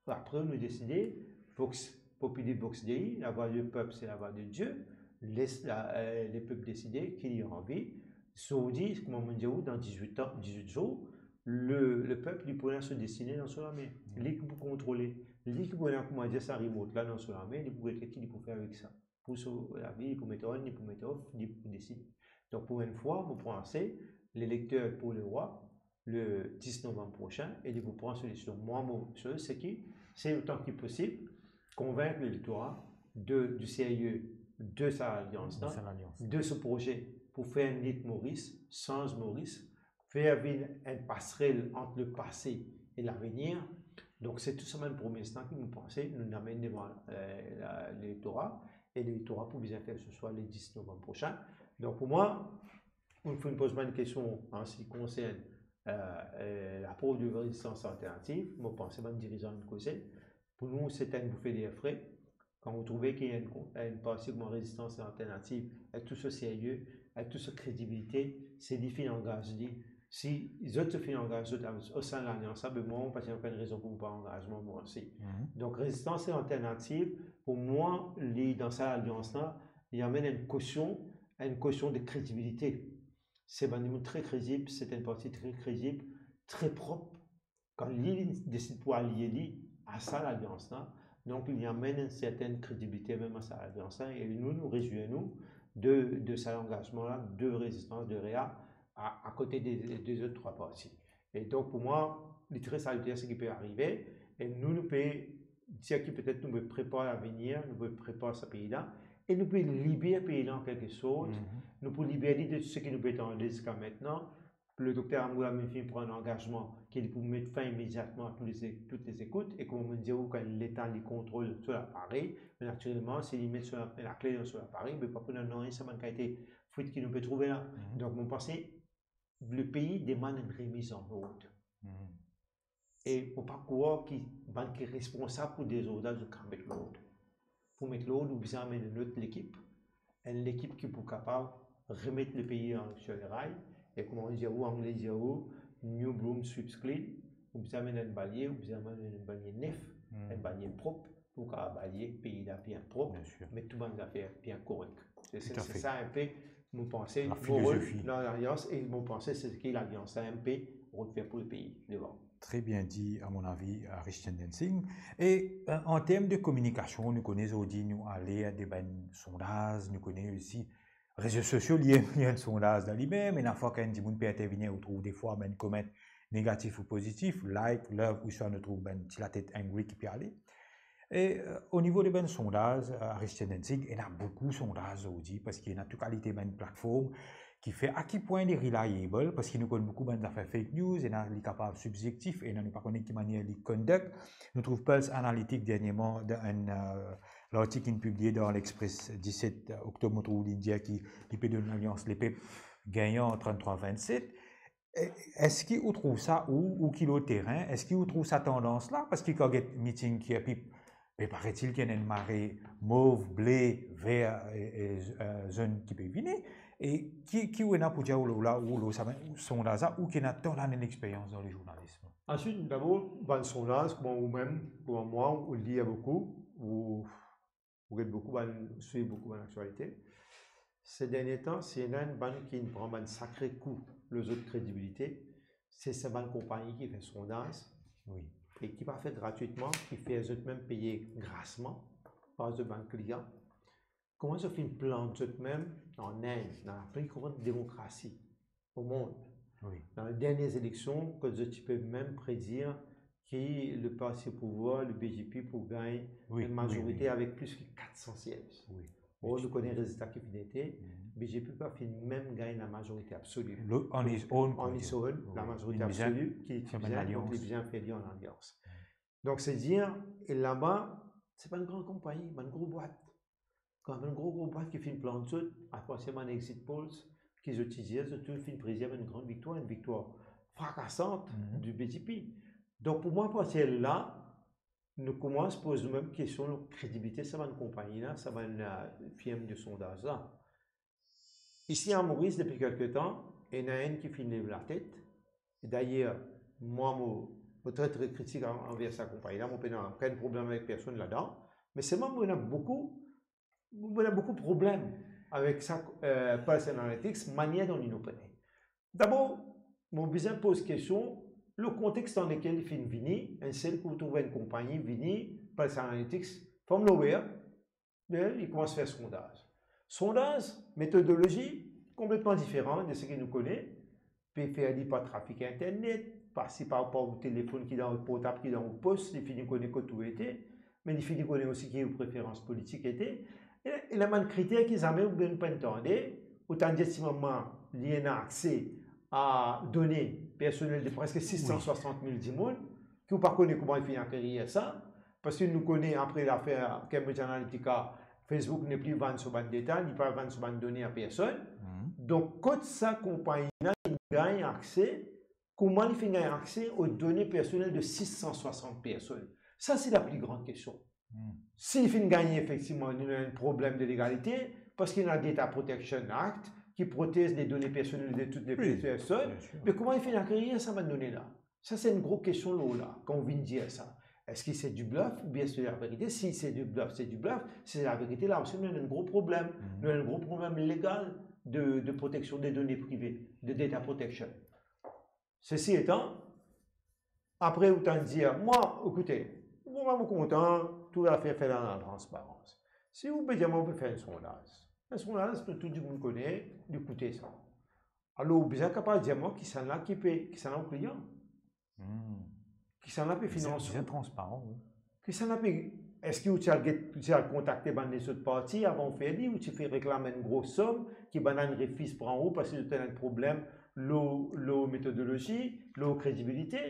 Apre nou deside, Vox Populi Vox Dei, la voix du peuple, c'est la voix de Dieu. Les la, euh, le peuple décider ki li anvi. Zordi, kouma mo dir ou, dan dizuit an, dizuit zour, le, le peuple li pou ena so destine dan so lame. Li ki pou kontrole. Li ki pou ena, kouma dir, sa remote la dan so lame, li pou get ki li pou fer avek sa. Pou so lavi, li pou met on, li pou met off, li pou deside. Donk pou enn fwa, mo panse, lelekter pou le rwa, le dis novanm prosin, e li pou pran so desizion. Mwa, mo soz, seki, se otan ki posib, konvink lelektora de, du serye de sa alians la, De sa alians. de so proze pou fer enn lit Moris, sanz Moris, fer vinn enn pasrel ant le pase e lavenir. Donk se tou sa bann promes la ki mo panse nou amenn devan, euh, la, lelektora, e lelektora pou bizin fer so swa le dis novanm prosin. Donk pou mwa, nou finn poz mwa enn kestion an se ki konsern, euh, euh, laport de rezistans alternativ, mo panse bann dirizan inn koze. Pou nou, se enn boufe der fre. Kan ou trouve ki enn, enn parti kouma Rezistans Alternativ, avek tou so serye, avek tou so kredibilite, se li finn angaz li. Si zot finn angaz zot o sein de lalians la, be mwa, mo pa ti ena okenn rezon pou mo pa angaz mwa, mwa osi. Mhm. Donk, Rezistans Alternativ, pou mwa, li, dan sa lalians la, li amenn enn kosion, enn kosion de kredibilite. Se bann dimoun tre kredib, se enn parti tre kredib, tre prop. Kan li, li desid pou alie li a sa lalians la, donk li amenn enn sertenn kredibilite mem a sa lalians la, e nou, nou rezwir nou de, de sa langazman la, de rezistans, de rea, a, akote de, de zot trwa parti. E donk pou mwa, li tre saliter seki pe arive, e nou, nou pe dir ki petet nou pe prepar lavenir, nou pe prepar sa pei la, e nou pe liber pei la an kelke sort, Mhm. nou pou liber li de tou seki nou pe tande ziska aster. Le Dokter Amoula inn finn pran langazman ki li pou met fin imedyatman a tou le, tout le zekout, e kouma mo dir ou, kan Leta li kontrol so laparey, natirelman, si li met so la, lakle dan so laparey, be pa pou ena nanye sa bann kalite fwit ki nou pe trouve la. Mhm. Donk, mo panse, le pei demann enn remiz an ord. Mhm. E mo pa krwar ki bann ki responsab pou dezord la, zot kapav met lord. Pou met lord, ou bizin amenn enn lot lekip, enn lekip ki pou kapav remet lepei an, sir leray, e kouma ou dir, ou Angle dir ou, new broom sweeps clean, ou bizin amenn enn balye, ou bizin amenn enn balye nef, Hmm. enn balye prop, pou kapav balye pei la bien prop, Bien sûr. met tou bann zafer bien korek. Se, se, Tout à se fait. sa enpe, mo panse, La mo rol philosophie. dan lalians, e mo panse se ki lalians la enpe rod fer pou lepei devan. Très bien dit, à mon avis, à Rich Tendensing. E, euh, an term de kominikasion, nou kone zordi nou ale a de bann sondaz, nou kone osi rezo sosio, li, li enn sondaz dan limem, e lafwa kan enn dimoun pe intervenir, ou trouv defwa bann koment negatif ou pozitif, like, love, ouswa nou trouv bann ti latet angry ki pe ale. E, euh, o nivo de bann sondaz, euh, Rich Tendensing, ena boukou sondaz zordi, parski ena tou kalite bann platform ki fer a ki pwin li reliable, parski nou konn boukou bann zafer fake news, ena li kapav sibjektif, ena nou pa kone ki manier li conduct. Nou trouv Pulse Analytics dernierman, dan enn, euh, lartik inn pibliye dan L'Express diset oktob, nou trouv li dir ki li pe donn Lalians Lepep gagnan tranntrwa vennset. E, eski ou trouv sa, ou, ou ki lor terin, eski ou trouv sa tandans la? Parski kan get miting ki epi, be paraît-il ki ena enn mare mov, ble, ver e, e, e, zonn ki pe vini. E ki, ki ou ena pou dir ou lor la, ou lor sa, sondaz la, ou ki ena tan lane lexperyans dan lezournalism? Answit, dabor, bann sondaz, kouma ou mem, kouma mwa, ou lir boukou, ou, ou get boukou bann, swiv boukou bann aktialite. Se dernie tan, si ena enn bann ki pran bann sakre kou lor zot kredibilite, se sa bann konpagni ki fer sondaz, Wi. e ki pa fer gratwitman, ki fer zot mem peye grasman par zot bann klian. Kouma zot finn plant zot mem an Inn, dan lapli gran demokrasi o mond, Wi. Dan les dernières élections, kot zot ti pe mem predir ki le parti au pouvoir, le B J P, pou gagn enn mazorite avek plis ki kat san siez. Wi. Or, nou kone rezilta ki finn ete. B J P pa finn mem gagn la mazorite absoli. On his own, lamazorite absoli ki ti bizin, donk li bizin fer li an alians. Donk, se dir, e laba, se pa enn gran konpagni, bann gro bwat. Kan bann gro, gro bwat ki finn plant zot, apartir bann exit polls, ki zot ti dir, zot tou finn predir enn gran viktwar, enn viktwar frakasant di B J P. Donk, pou mwa, apartir la, nou koumans poz noumem kestion lor kredibilite sa bann konpagni la, sa bann, eh, firm de sondaz la. Isi a Moris, depi kelke tan, ena enn ki finn lev latet. E dayer, mwa, mo, mo tre, tre kritik an-, anver sa konpagni la, mo pena okenn problem avek personn ladan. Me selman, mo ena boukou, mo ena boukou problem avek sa, eh, Pulse Analytics, manier dont li opere. Dabor, mo bizin poz kestion, le kontex dan lekel li finn vini, enn sel kou trouv enn konpagni vini, Pulse Analytics, from nowhere, be, li koumans fer sondaz. Sondaz, metodolozi konpletman diferan de seki nou kone. Pe fer li par trafik internet, pase par, par ou telefonn ki dan ou portab, ki dan ou pos, li fini kone kot ou ete, me li fini kone osi ki ou preferans politik ete. E, e ena bann kriter ki zame ou bizin pena tande, ou tann dir ti mama li ena akse a done personel de preske sis san swasant mil dimoun, ki ou pa kone kouma li finn akerir sa, parski nou kone apre lafer Cambridge Analytica, Facebook nepli vann so bann deta, li pa vann so bann done a personn. Donk, kot sa konpagni la finn gagn akse, kouma li finn gagn akse o done personel de sis san swasant personn? Sa, se la pli gran kestion. Si li finn gagne, efektivman, nou ena enn problem de legalite, parski ena Data Protection Act ki protez le done personel de tout le personn. Me kouma li finn akerir sa bann done la? Sa, se enn gro kestion lor la, kan ou vinn dir sa. Eski se di blef oubien se laverite? Si se di blef, se di blef. Si se laverite, la osi, nou ena enn gro problem. Nou ena enn gro problem legal de, de proteksion de done prive, de data protection. Sesi etan, apre ou tann dir, mwa, ekoute, mwa, mo kontan, tou zafer fer dan latransparans. Si ou pe dir mwa ou pe fer enn sondaz, enn sondaz, tou, tou dimoun kone, li koute sa. Alor, ou bizin kapav dir mwa kisannla ki pe, kisannla ou klian. Kisannla pe finans ou. Bizin transparan, wi. Kisannla pe, eski ou ti al get, ou ti al kontakte bann lezot parti avan ou fer li, ou ti fer reklam enn gro som ki bannla refiz pran ou parski zot ena enn problem lor, lor metodolozi, lor kredibilite?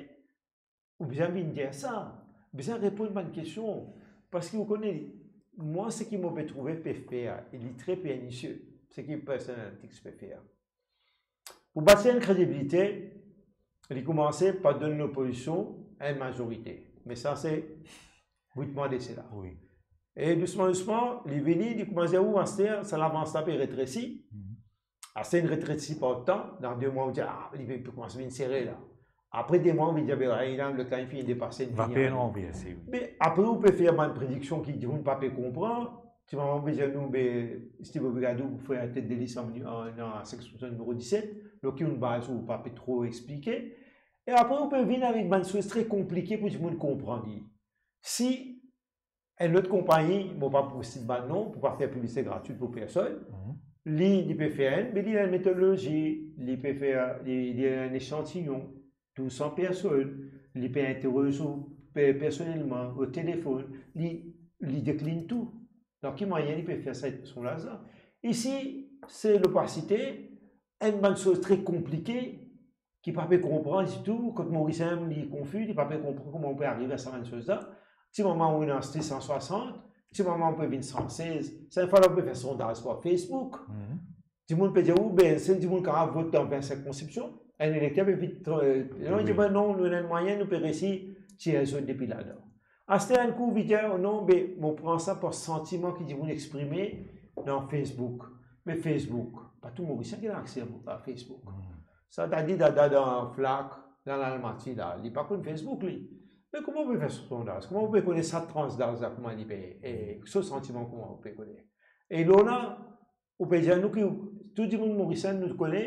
Ou bizin vinn dir sa, bizin reponn bann kestion, parski ou kone, mwa, seki mo pe trouve pe fer, e li tre pernisie, seki Pulse Analytics pe fer. Pou bastir enn kredibilite, li koumanse par donn lopozision enn mazorite. Me sa, se wit mwa de sela. Wi. E dousman, dousman, li vini, li koumans dir, ou, aster, sa lavans la pe retresi. Aster, li retresi pa otan, dan de mwa, ou dir, ah, li pe, pe koumans vinn sere la. Apre de mwa, ou vinn dir, be, la, lot la, li finn depase, li finn ranverse, wi. Me apre, ou pe fer bann prediksion ki dimoun pa pe konpran, Ti mama pe dir nou, be, Steve Obrigado pou fer tet de lis an, an, an seksion nimero diset, lor ki enn baz ou pa pe tro explike. E apre, ou pe vinn avek bann soz tre konplike pou dimoun konpran li. Si enn lot konpagni, mo pa pou sit bann non, pou pa fer piblisite gratwit pou personn, li, li pe fer enn, be li ena enn metodolozi, li pe fer, li, li ena enn echantiyon, tou san personn, li pe interwog ou pe-, personelman, o telefonn, li, li deklinn tou. Dan ki manier li pe fer sa, son larzan? Isi, se lopasite, enn bann soz tre konplike, ki pa pe konpran ditou, kot Morisien li konfi, li pa pe konpran kouma ou pe arive a sa bann soz la. Ti mama ou ena sis san swasant, ti mama ou pe vinn san sez, sa enn fwa la ou pe fer sondaz par Facebook. Dimoun pe dir, ou be, sel dimoun kapav vot dan vin sirkonskripsion, enn elekter pe vinn, eh, non, li dir, be non, nou ena enn mwayin, nou pe resi tir zot depi ladan. Aster enn kou, ou vinn dir, non, be, mo pran sa par santiman ki dimoun exprime dan Facebook. Me Facebook, pa tou Morisien ki ena akse a Facebook. Sa, ta di, dada dan Flak, dan Lalmati la, li pa konn Facebook, li. Me kouma ou pe fer sondaz? Kouma ou pe kone sa tranz daz la, kouma li pe, e so santiman, kouma ou pe kone? E lor la, ou pe dir nou ki tou dimoun Morisien nou kone,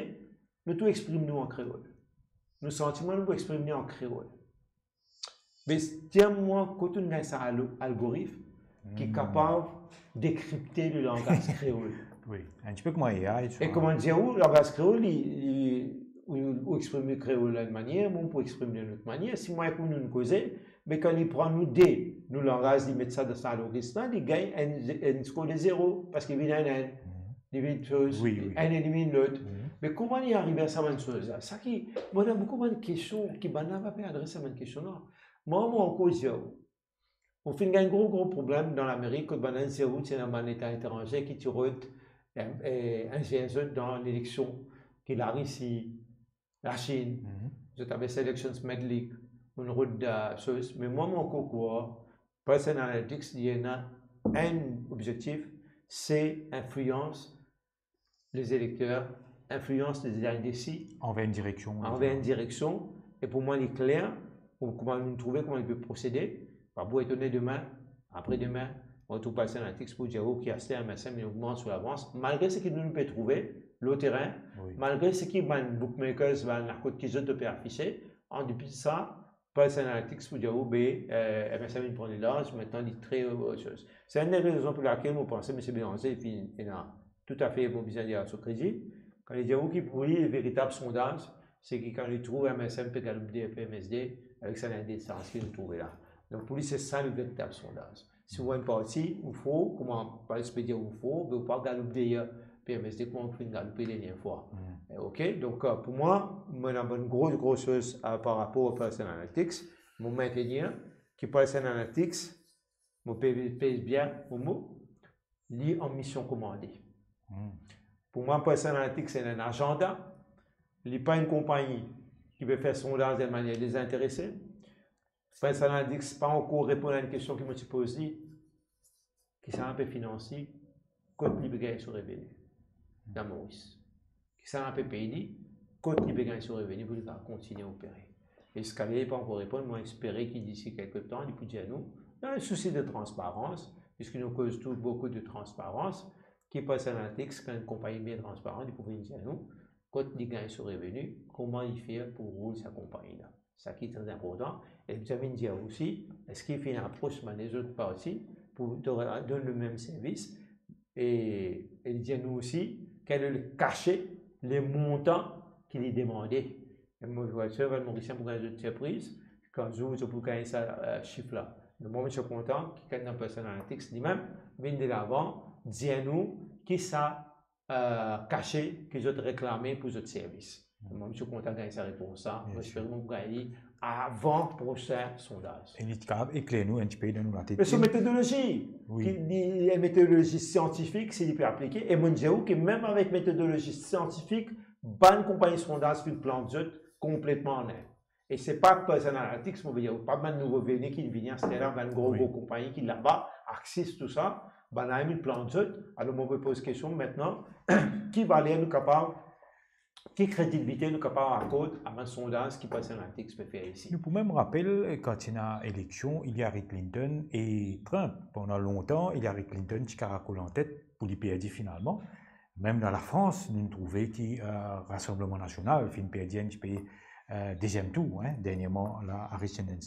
nou tou exprim nou an kreol. Nou santiman, nou pou exprim li an kreol. Me dir mwa, kot ou'nn gagn sa al-, algorif ki kapav dekripte le langaz kreol? Wi, enn tipe kouma A I, e kouma dir ou, langaz kreol, li, li, ou, ou exprim li kreol enn manier, mwa pou exprim li enn lot manier. Si mwa ek ou nou koze, me kan li pran nou de, nou langaz, li met sa dan sa logis la, li gagn enn, enn skor de zero, parski li vinn enn, enn, li vinn soz, wi, wi, enn eliminn lot. Me kouma li arive a sa bann soz la? Sa ki, mwa, ena boukou bann kestion ki bann la pa pe adres sa bann kestion la. Mwa, mwa ankor dir ou, ou finn gagn gro, gro problem dan Lamerik, kot bann la dir ou ti ena bann Leta etranze ki ti rod, eh, eh, inzert zot dan leleksion, ki Larisi, Lasinn, zot apel sa elections meddling, ou rod, eh, soz. Me mwa, mwa ankor krwar, Pulse Analytics, li ena enn obzektif, se inflians lezelekter, inflians lezindesi anver enn direksion, anver enn direksion. E pou mwa, li kler, pou kouma nou trouve kouma li pe prosede, pa pou etone demin, apre demin, ou trouv Pulse Analytics pou dir ou ki aster MSM inn ogmant so lavans, malgre seki nou, nou pe trouve lor terin, wi, malgre seki bann bookmakers, bann lakot ki zot pe afise, an depi sa, Pulse Analytics pou dir ou, be, eh, MSM inn pran larz, aster li tre, eh, soz. Se enn rezon pou lakel mo panse Misie Bélanger, epi ena toutafe, mo bizin dir so kredi, kan li dir ou ki pou li, veritab sondaz, seki kan li trouv MSM pe galoup de, MSD, avek sa lindistans ki nou trouve la. Donk pou li, se sa le veritab sondaz. Si ou enn parti, ou for, kouma Pulse pe dir ou for, be ou pa galoup deryer MSD kouma ou finn galoupe dernie fwa. Eh, ok, donk, eh, pou mwa, mwa ena bann gro, gro soz, eh, par rapor a Pulse Analytics. Mo mintenir ki Pulse Analytics, mo pe, pez bien mo mo, li an mision komande. Pou mwa, Pulse Analytics, se enn azanda, li pa enn konpagni ki pe fer sondaz de manier dezinterese. Pulse Analytics pa ankor reponn a enn kestion ki mo ti poz li, kisannla pe finans li, kot li pe gagn so reveni dan Moris? Kisannla pe pey li, kot li pe gagn so reveni pou li kapav kontigne opere? E ziska la li pa ankor reponn, mo espere ki disi kelke tan, li pou dir nou, dan sousi de transparans, piski nou koz tou boukou de transparans, ki Pulse Analytics, kan enn konpagni bien transparan, li pou vinn dir nou kot li gagn so reveni, kouma li fer pou roul sa konpagni la. Sa ki tre inportan. E li pou vinn dir osi, eski li finn apros bann lezot parti pou do-, donn lemem servis, e, e li dir nou osi, kel le kase, le montan ki li demande. E mo, mo swete bann Morisien pou gagn zot sirpriz, kan zour zot pou gagn sa, eh, sif la. Me mwa, mo ti kontan ki kan dan Pulse Analytics limem vinn delavan, dir nou ki sa, eh, kase ki zot reklame pou zot servis. Mwa, mo ti kontan gagn sa repons la. Mo espere mo pou gagn li avan prosin sondaz. E li ti kapav ekler nou enn tipe dan nou latet. Me so metodolozi, wi, ki li, li enn metodolozi siantifik, si li pe aplike, e mo dir ou ki mem avek metodolozi siantifik, bann konpagni sondaz finn plant zot konpletman an er. E se pa Pulse Analytics, mo ve dir, pa bann nouvo veni ki vini aster la, bann gro, wi, gro konpagni ki laba, Axis, tousa, bann la inn plant zot. Alor, mo pe poz kestion aster, ki valer nou kapav, ki kredibilite nou kapav akord a bann sondaz ki Pulse Analytics pe fer isi? Nou pou mem rapel, kan ti ena eleksion, Hillary Clinton e Trump. Pandan lontan, Hillary Clinton ti karakol antet pou li perdi finalman. Mem dan Lafrans, nou trouve ki, eh, Rassemblement National finn perdi enn tipe, eh, deziem tour, hein, dernierman la, a Richmond.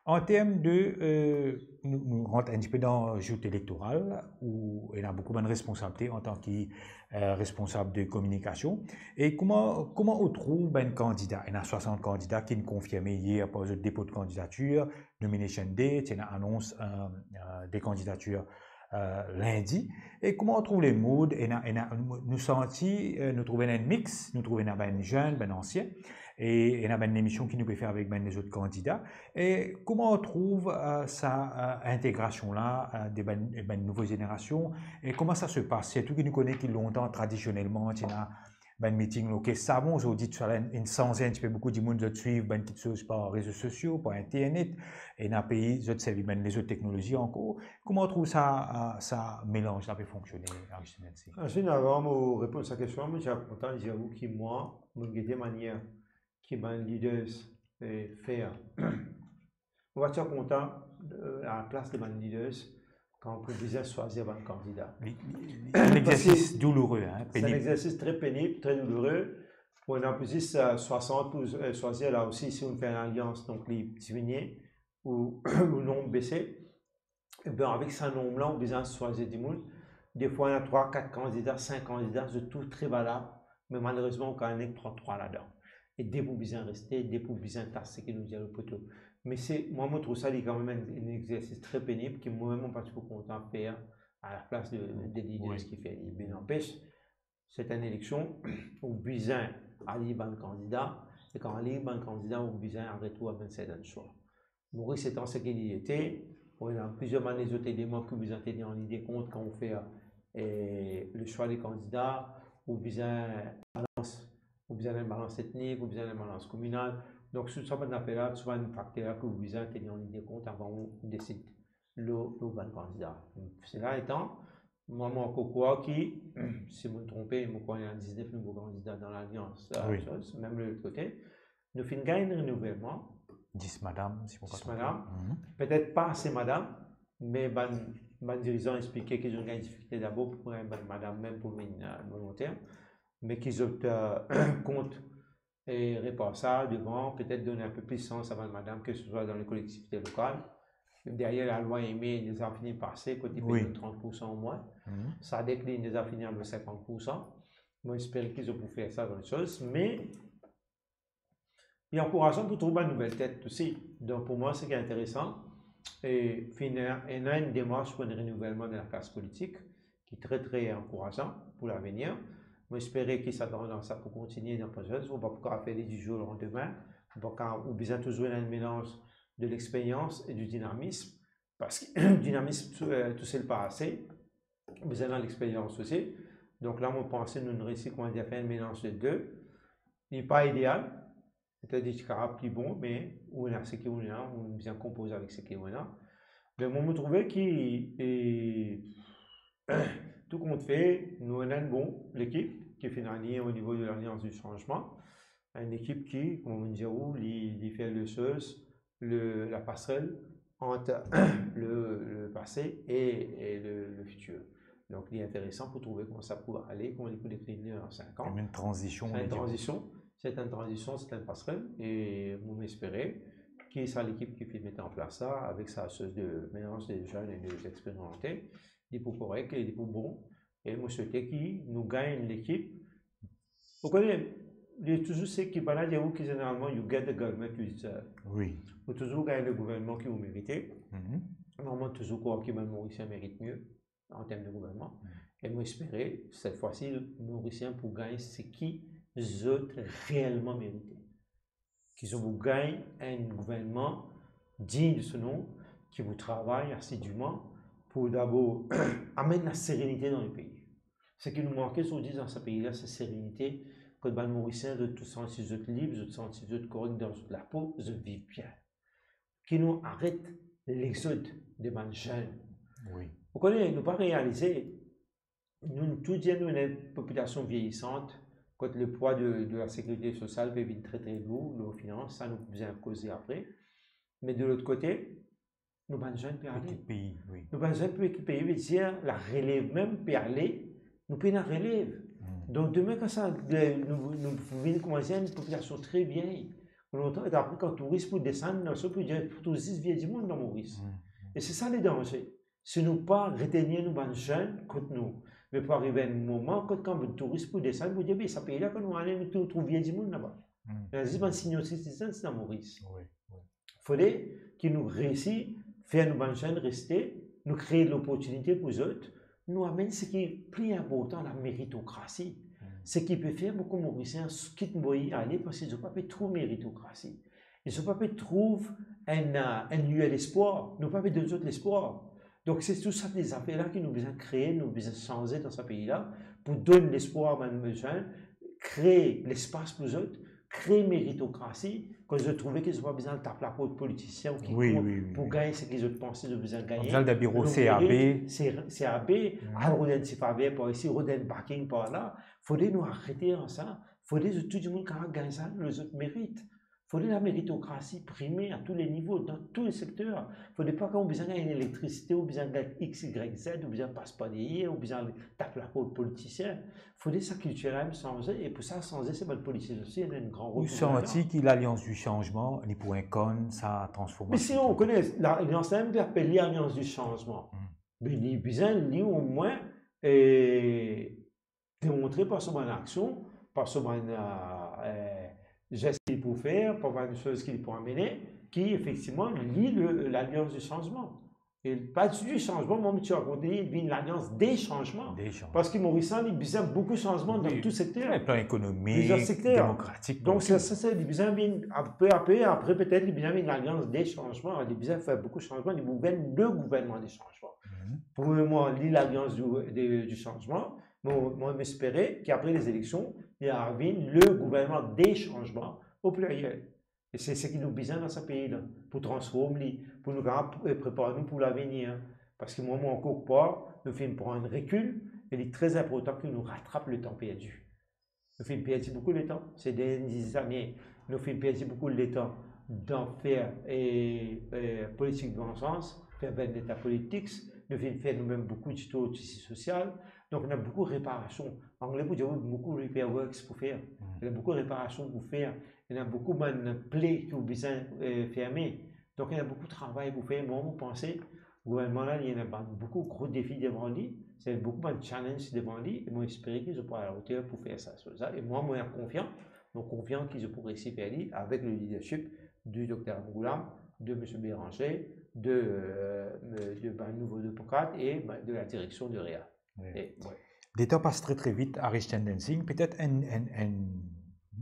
An term de, eh, nou, nou rant enn tipe dan jout elektoral, ou ena boukou bann responsabilite antan ki, eh, responsab de kominikasion. E kouma, kouma ou trouv bann kandida? Ena swasant kandida ki finn konfirme yer par zot depo de kandidatir, nomination day, ti ena anons, eh, eh, de kandidatir, eh, lindi. E kouma ou trouv le mood? Ena, ena, nou, nou santi, eh, nou trouv ena enn mix, nou trouv ena bann zenn, bann ansien, e ena bann lemision ki nou pe fer avek bann lezot kandida. E kouma ou trouv, eh, sa, eh, integrasion la, eh, de bann, bann nouvo zenerasion? E kouma sa se pas? Sirtou ki nou kone ki lontan, tradisionelman, ti ena bann miting lokes. Sa bon, zordi tousala inn, inn sanze enn tipe, boukou dimoun zot swiv bann kiksoz par rezo sosio, par internet, ena pei zot servi bann lezot teknolozi ankor. Kouma ou trouv sa, eh, sa melanz la pe fonksione, Ariston Elsie? Ariston, avan mo reponn sa kestion, mo ti a kontan dir ou ki mwa, mo gete manier ki bann leaders, eh, fer. Mo pa ti a kontan, eh, laplas de bann leaders, kan pou bizin swazir bann kandida. Li, li, li, se enn exersis douloure, hein, penib. Se enn exersis tre penib, tre douloure. Pou ena pou zis, eh, swasant pou, eh, swazir la osi, si ou fer enn alians, donk li diminye, ou, ou nonb bese. Ebien, avek sa nonb la, ou bizin swazir dimoun. Defwa, ena trwa, kat kandida, sink kandida, zot tou tre valab, me malerezman, ou kapav nek pran trwa ladan. E depi ou bizin reste, depi ou bizin tas seki nou dir lor poto. Me se, mwa, mo trouv sa, li kanmem enn, enn exersis tre penib ki mwa mem, mo pa ti pou kontan fer alaplas de, de lider ki fer li. Me nanpes, se enn eleksion, ou bizin alir bann kandida, e kan alir bann kandida, ou bizin aret ou avek sertin swa. Moris etan seki li ete, ou ena plizier bann lezot eleman ki ou bizin teni an lide kont kan ou fer, eh, le swa de kandida, ou bizin balans, ou bizin enn balans etnik, ou bizin enn balans kominal. Donk, tou sa bann zafer la, tou sa bann fakter la ki ou bizin teni an lide kont avan ou desid lor, lor bann kandida. Sela etan, mwa, mo ankor krwar ki, si mo tronpe, mo krwar ena diznef nouvo kandida dan Lalians, eh, wi, sa, mem lot kote. Nou finn gagn enn renouvelman. Dis madam, si mo pa tronpe. Dis madam. Mhm. Petet pa ase madam, me bann, bann dirizan explike ki zot gagn difikilte dabor pou gagn bann madam mem pou vinn, eh, volonter, me ki zot, eh, kont, eh, repar sa devan, petet donn enn pe plis sans a bann madam, ke se swa dan le kolektivite lokal. Deryer lalwa Aimé, li deza fini pase, kot li pe, wi, donn trant poursan omwin. Mhm. Sadek, li deza fini avek sinkant poursan. Mo espere ki zot pou fer sa bann soz, me li ankourazan pou trouv bann nouvel tet osi. Donk, pou mwa, seki interesan, e finn ena enn demars pou enn renouvelman de laklas politik, ki tre, tre ankourazan pou lavenir. Mo espere ki sa tandans la pou kontigne dan proses. Ou pa pou kav fer li di zour o landime. Ou pa kav, ou bizin touzour ena enn melanz de lexperyans e di dinamis. Parski dinamis tou, eh, tousel pa ase. Ou bizin ena lexperyans osi. Donk la, mo panse nou, nou reysi, kouma dir, fer enn melanz de de. Li pa ideal, setadir ti kapav pli bon, me ou ena seki ou ena, ou bizin konpoz avek seki ou ena. Me mwa, mo trouve ki, e, tou kont fe, nou ena enn bon lekip ki finn align o nivo de Lalians di Sanzman. Enn lekip ki, kouma mo dir ou, li, li fer le soz, le, lapasrel ant le, le pase e, e le, le fitir. Donk, li interesan pou trouve kouma sa pou ale, kouma li pou dekline dan sink an. Kouma enn tranzision, se enn tranzision, se enn tranzision, se enn pasrel, e mo espere ki sa lekip ki finn met an plas la, avek sa soz de melanz de zenn e de lexperyante, li pou korek e li pou bon. E mo swete ki nou gagn enn lekip. Ou kone, li touzour seki bann la dir ou ki zeneralman, you get the government you deserve. Wi. Ou touzour gagn le gouvernman ki ou merite. Mhm. Mwa, mo touzour krwar ki bann Morisien merit mie an term de gouvernman. Mhm. E mo espere, set fwa si, Morisien pou gagn seki zot reelman merite. Ki zot pou gagn enn gouvernman dign de so nom, ki pou travay asidiman pou dabor amenn laserenite dan lepei. Seki nou manke zordi dan sa pei la, se serenite, kot bann Morisien zot, zot santi zot lib, zot santi zot korek dan zot lapo, zot viv bien. Ki nou aret lexod de bann zenn. Wi. Ou kone, nou pa realize, nou, nou tou dir nou ena enn popilasion vieyisan, kot leprwa de, de lasekirite sosial pe vinn tre, tre lour, lor finans, sa nou bizin koze apre. Me de lot kote, nou bann zenn pe ale. Ekip pei, wi. Nou bann zenn pe ekip pei, vedir larelev mem pe ale, nou pena relev. Hmm. Donk, demin, kan sa, de, nou, nou vinn koumans enn popilasion tre vieyi. Lontan, apre, kan touris pou desann, nou pou dir, pou touris vie dimoun dan Moris. Hmm. E se sa ledanze. Si nou pa retenir nou bann zenn kot nou, me pou arive enn moman, kot kan bann touris pou desann, pou dir, "Be, sa pei la, kan nou ale, nou tou-, trouv vie dimoun laba." Hmm. Ena zis bann senior citizens dan Moris. Wi, wi. Fode ki nou reysi fer nou bann zenn reste, nou kree loportinite pou zot, nou amenn seki pli inportan, lameritokrasi. Hmm. Seki pe fer boukou Morisien kit nou pei ale, parski zot pa pe trouv meritokrasi. E zot pa pe trouv enn, enn lie lespwar. Nou pa pe donn zot lespwar. Donk, se tou sa de zafer la ki nou bizin kree, nou bizin sanze dan sa pei la, pou donn lespwar a bann zenn, kree lespas pou zot, kree meritokrasi, kan zot trouve ki zot pa bizin al tap laport politisien ou kikont, wi, wi, wi, pou gagn seki zot panse zot bizin gagne. Bizin al dan biro C A B. Lor merit, C-, C A B, mhm, al rod enn ti faver par isi, rod enn backing par la. Fode nou arete ar sa. Fode zot, tou dimoun kapav gagn sa lor zot merit. Fode lameritokrasi prime a tou le nivo, dan tou le sekter. Fode pa kan ou bizin gagn elektrisite, ou bizin gagn X, Y, Z, ou bizin pas par deryer, ou bizin al tap laport politisien. Fode sa kiltir la mem sanze, e pou sa sanze, se bann politisien osi ena enn gran rol pou zwe ladan. Ou santi ki Lalians di Sanzman, li pou inkarn sa transformasion politik? Me si ou kone, Lalians la mem pe apel li Lalians di Sanzman. Hmm. Me li bizin, li omwin, e, demontre par so bann aksion, par so bann, eh, eh, zes ki li pou fer, par bann soz ki li pou amene, ki efektivman li le, Lalians di Sanzman. E pa zis di sanzman, mwa mo ti rakont li, li vinn Lalians de Sanzman. De Sanzman. Parski Morisien li bizin boukou sanzman dan tou sekter. Wi, plan ekonomik, plizir sekter, demokratik, donk, partou. Sa, sa, sa, li bizin vinn pe a pe, apre petet li bizin vinn Lalians de Sanzman, li bizin fer boukou sanzman, li pou vinn le gouvernman de sanzman. Mhm. Pou le moman, li Lalians di, de, di Sanzman, mo, mo espere ki apre lezileksion, li a vinn le gouvernman de sanzman, o pliryel. E se seki nou bizin dan sa pei la, pou transform li, pou nou kapav pre-, prepar nou pou lavenir. Parski mwa, mo ankor krwar, nou finn pran enn rekil, e li tre inportan ki nou ratrap letan perdi. Nou finn perdi boukou letan, se dernie diz ane, nou finn perdi boukou letan dan fer, e, e, politik de vansans, fer vendetta politics, nou finn fer noumem boukou ditor tisi sosial. Donk, ena boukou reparasion. Angle pou dir, boukou repair works pou fer. Hmm. Ena boukou reparasion pou fer. Ena boukou bann ple ki ou bizin, e, ferme. Donk, ena boukou travay pou fer. Mwa, mo panse, gouvernman la, li ena bann boukou gro defi devan li. Se boukou bann challenge devan li. E mo espere ki zot pou alaoter pou fer sa, sa, sa. E mwa, mo konfian. Mo konfian ki zot pou resi fer li avek le leadership de Dokter Ramgoolam, de Misie Béranger, de, e, de bann nouvo demokrat e, ben, de la direksion de REA. Wi. E, wi. Letan pas tre, tre vit, Harish Chandan Singh, petet enn, enn, enn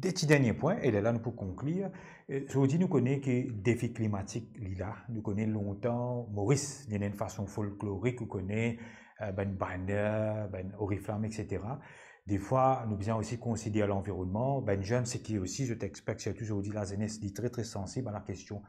de ti dernie pwin, e lerla nou pou konklir. E, zordi nou kone ki defi klimatik li la, nou kone lontan, Moris, li ena enn fason folklorik, ou kone, e, bann banner, bann oriflam, etsetera. Defwa, nou bizin osi konsider lanvironnman, bann zenn, seki osi, zot expert, sirtou zordi, lazenes, li tre, tre sansib a lakestion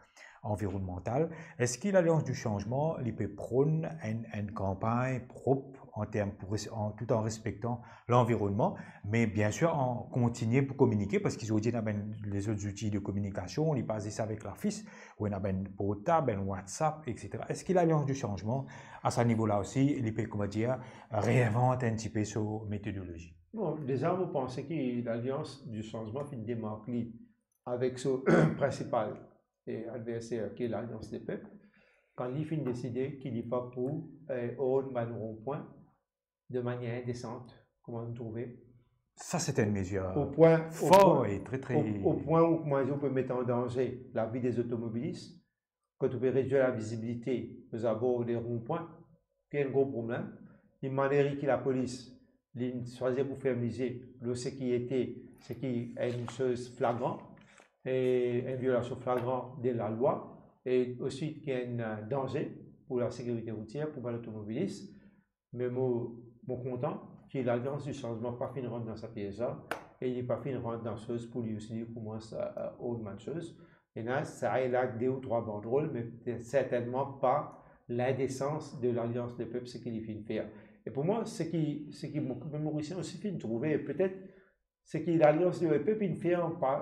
anvironnmantal. Eski Lalians di Sanzman, li pe pronn enn, enn kanpagn prop an term pou res-, an, tout an respektan lanvironnman, me biensir an kontinie pou kominike, parski zordi ena bann lezot zouti de kominikasion, li pa zis avek lafis, ou ena bann portab, bann WhatsApp, etsetera. Eski Lalians di Sanzman, a sa nivo la osi, li pe, kouma dir, reinvant enn tipe so metodolozi? Bon, deza, mo panse ki Lalians di Sanzman finn demark li avek so prinsipal, e, adverser, ki Lalians de Pep, kan li finn deside ki li pa pou, e, orn bann ronpwin de manier indesan, kouma nou trouve. Sa, se enn mezir for e tre, tre... O, o pwin ou, kouma dir, ou pe met an danze lavi de zotomobilis, kan ou pe redwir lavizibilite lor zabor de ronpwin, ki enn gro problem. Li manere ki lapolis, li swazir pou ferm lizie lor seki ete, seki enn soz flagran, e enn violasion flagran de lalwa, e osi ki enn, e, danze pou lasekirite routier, pou bann otomobilis. Me mo, mo kontan ki Lalians di Sanzman pa finn rant dan sa piez la, e li pa finn rant dan soz pou li osi li koumans, e, e, orn bann soz. Ena sa e la de ou trwa bandrol, me sertennman pa lindesans de Lalians de Pep, seki li finn fer. E pou mwa, seki, seki mo, Morisien osi finn trouve, petet seki Lalians de Pep finn fer an pa,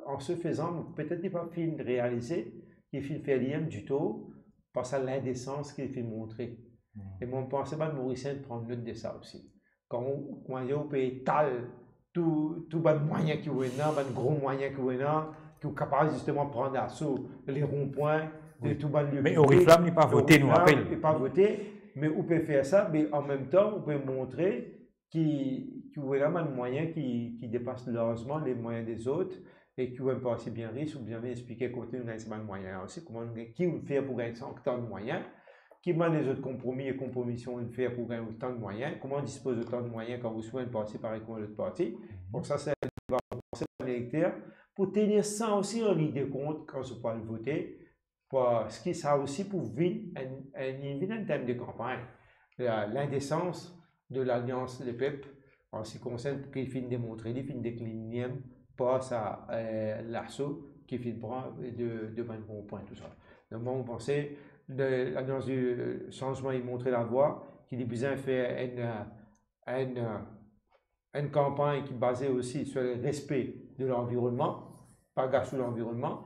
an se fezan, petet li pa finn realize ki finn fer limem ditor par sa lindesans ki li finn montre. Hmm. E mo panse bann Morisien pran not de sa osi. Kan ou, kouma dir, ou pe etal tou, tou bann mwayin ki ou ena, bann gro mwayin ki ou ena, ki ou kapav zisteman pran daso le ronpwin, de tou bann lie piblik. Me oriflam, li pa vote, nou rapel. Oriflam, li pa vote, me ou pe fer sa, me anmemtan, ou pe montre ki, ki ou ena bann mwayin ki, ki depas larzman le mwayin dezot, e ki ou enn parti bien ris, ou bizin vinn explike kote nou gagn sa bann mwayin la osi, kouma nou gagn, ki ou fer pou gagn sa otan mwayin, ki bann lezot konpromi e konpromision ou fer pou gagn otan mwayin, kouma ou dispoz otan mwayin kan ou swa enn parti parey kouma lot parti. Mhm. Bon, sa se enn deba pou lanse bann elekter, pou tenir sa osi an lide kont kan zot pou al vote, parski sa osi pou vinn enn, enn, vinn enn tem de kanpagn. La, lindesans de Lalians Lepep, an se ki konsern, ki finn demontre, li finn deklinn limem par sa, eh, laso ki finn pran de, de bann ronpwin, tou sa. Donk, mwa, mo panse, de, Lalians di Sanzman, li montre lavwa, ki li bizin fer enn, enn, enn kanpagn ki baze osi sur le respe de lanvironnman, pa gate lanvironnman,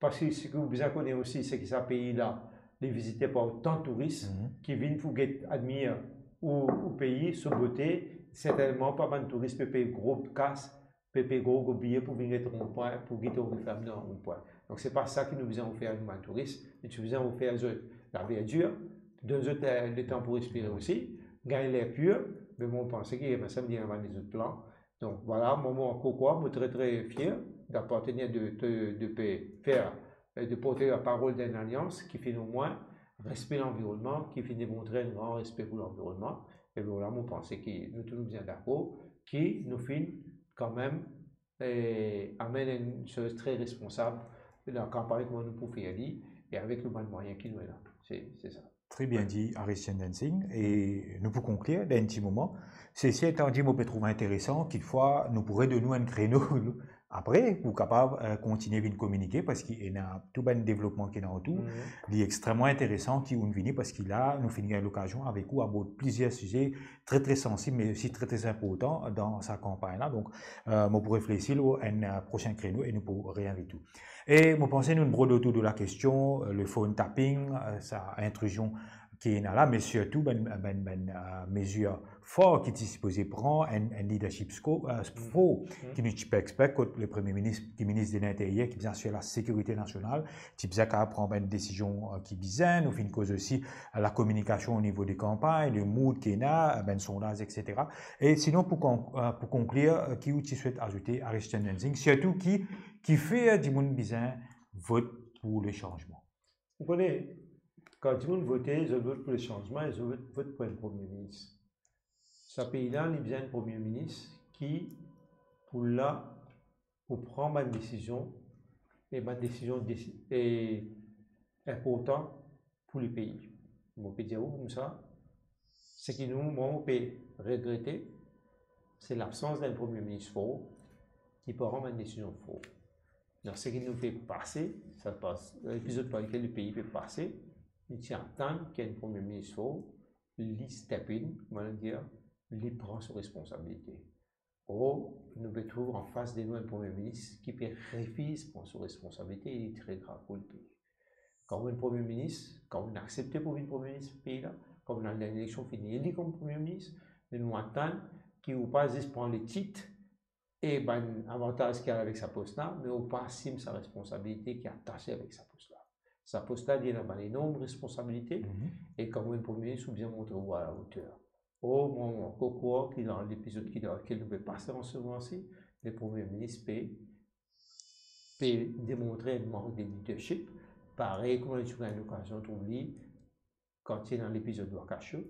parski seki ou bizin kone osi, se ki sa pei la, li vizite par otan touris, mhm, ki vinn pou get admir ou, ou pei, so bote, sertennman pa bann touris pe pey gro kas, pe pey gro, gro biye pou vinn get ronpwin, pou get oriflam dan ronpwin. Donk, se pa sa ki nou bizin ofer nou bann touris, nou ti bizin ofer zot laverdir, donn zot, eh, letan pou respire osi, gagn ler pir, me mo panse ki, eh, sa, li ena bann lezot plan. Donk, vwala, mwa, mo ankor krwar, mo tre, tre fier d'apartenir, de, de, de pe fer, euh, de porter la parol d'enn alians ki finn omwin respe lanvironnman, ki finn demontre enn gran respe pou lanvironnman. E bon, la, mo panse ki nou tou nou bizin dakor ki nou finn kanmem, eh, amenn enn soz tre responsab dan kanpagn kouma nou pou fer li, e avek nou bann mwayin ki nou ena. Se, se sa. Tre bien di, Aris Chandran Singh. E nou pou konklir dan enn ti moman. Sesi etan di, mo pe trouv interesan, kikfwa nou pou redonn ou enn kreno apre, pou kapav, eh, kontinie vinn kominike, parski ena tou bann devlopman ki ena otour. Mhm. Li extreman interesan ki ou'nn vini, parski la, nou finn gagn lokazion avek ou abord plizier size tre, tre sansib, me osi tre, tre inportan dan sa kanpagn la. Donk, eh, mo pou reflesi lor enn, eh, prosin kreno e nou pou reinvit ou. E mo panse nou brod otour de la kestion, eh, le phone tapping, eh, sa intrizion ki ena la, me sirtou bann, bann, bann, eh, mezir for ki ti sipoze pran, enn, enn leadership sco-, eh, for, ki nou ti pe expect kot le Premie Minis, ki Minis de Linteryer, ki bizin asir lasekirite nasional, ti bizin kapav pran bann desizion, eh, ki bizin, nou finn koz osi, eh, lakominikasion o nivo de kanpagn, le mood ki ena, eh, bann sondaz, et cetera. E sinon, pou kon-, eh, pou konklir, eh, ki ou ti swet azoute, Aris Chandran Singh, sirtou ki, kifer dimoun bizin vot pou le sanzman? Ou kone, kan dimoun vote, zot vot pou le sanzman, e zot vot, vot pou enn Premie Minis. Sa pei la, li bizin enn Premie Minis ki pou la pou pran bann desizion, e bann desizion desi-, e inportan pou lepei. Mo pe dir ou koumsa, seki nou, mwa, mo pe regrete, se labsans d'enn Premie Minis for, ki pran bann desizion for. Dan seki nou pe pase, sa pas, epizod par lekel lepei pe pase, nou ti atann ki enn Premie Minis for, li step in, kouma nou dir, li pran so responsabilite. Or, nou pe trouv anfas de nou enn Premie Minis ki pe refiz pran so responsabilite, e li tre grav pou lepei. Kan ou enn Premie Minis, kan ou aksepte pou vinn Premie Minis pei la, kan ou al dan eleksion, finn eli kom Premie Minis, me nou atann ki ou pa zis pran letit e bann avantaz ki al avek sa pos la, me ou pa asim sa responsabilite ki atase avek sa pos la. Sa pos la, li ena bann enorm responsabilite, e kan ou enn Premie Minis, ou bizin montre ou a la oter. Or, mwa, mo ankor krwar ki dan lepizod ki dan lekel nou pe pase an se moman si, le Premie Minis pe, pe demontre enn mank de leadership, parey kouma nou ti gagn lokazion trouv li kan ti ena lepizod Wakasho,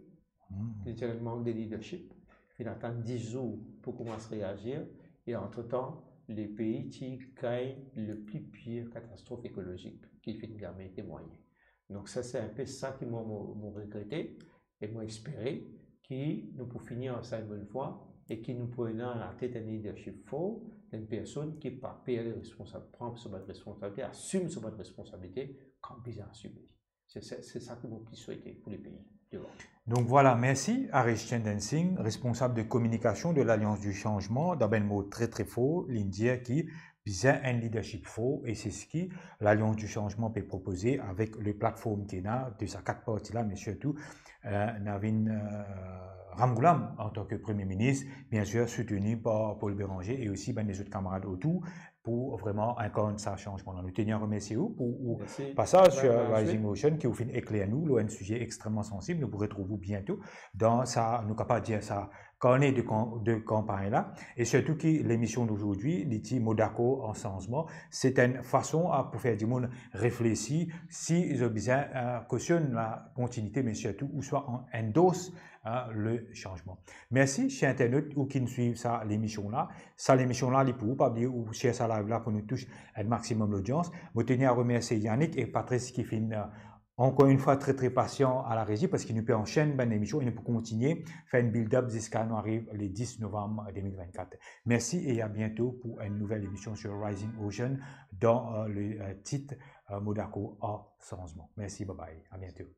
li ti ena enn mank de leadership, finn atann dis zour pou koumans reazir, e antretan, lepei ti gagn le pli pir katastrof ekolozik ki finn zame temwagne. Donk sa, se enpe sa ki mwa, mo, mo regrete, e mo espere ki nou pou fini ar sa enn bonn fwa, e ki nou pou ena latet enn leadership for, enn personn ki pa per le responsab-, pran so bann responsabilite, asim so bann responsabilite kan bizin asime. Se, se, se sa ki mo pli swete pou lepei devan. Donk vwala, mersi Aris Chandran Singh, responsab de kominikasion de Lalians di Sanzman, dan bann mo tre, tre for, li'nn dir ki bizin enn leadership for, e se seki Lalians di Sanzman pe propoze avek le platform ki ena de sa kat parti la, me sirtou, eh, Navin, eh, Ramgoolam antan ki Premie Minis, biensir souteni par Paul Bérenger e osi bann lezot kamarad otour, pou vreman inkarn sa sanzman la. Nou teni a remersie ou pou ou pasaz sur Rising Ocean, ki ou finn ekler nou lor enn size extreman sansib. Nou pou retrouv ou biento dan sa, nou kapav dir sa, karne de kan-, de kanpagn la. E sirtou ki lemision d'aujourd'hui, li ti Mo Dakor ar Sanzman, se enn fason a, pou fer dimoun reflesi si zot bizin, eh, kosionn la kontinite, me sirtou ouswa an-, endorse, eh, le sanzman. Mersi, ser internat, ou ki swiv sa lemision la. Sa lemision la, li pou ou, pa bliye ou share sa live la pou nou tous enn maximum lodians. Mo teni a remersie Yannick e Patrice ki finn, eh, ankor enn fwa tre, tre pasian a la rezi, parski nou pe ansenn bann lemision e nou pou kontinie fer enn build-up ziska nou ariv le dis novam de mil vennkat. Mersi e a biento pou enn nouvel emision sur Rising Ocean dan, eh, le, eh, tit, eh, Mo Dakor ar Sanzman. Mersi, bye bye, a biento.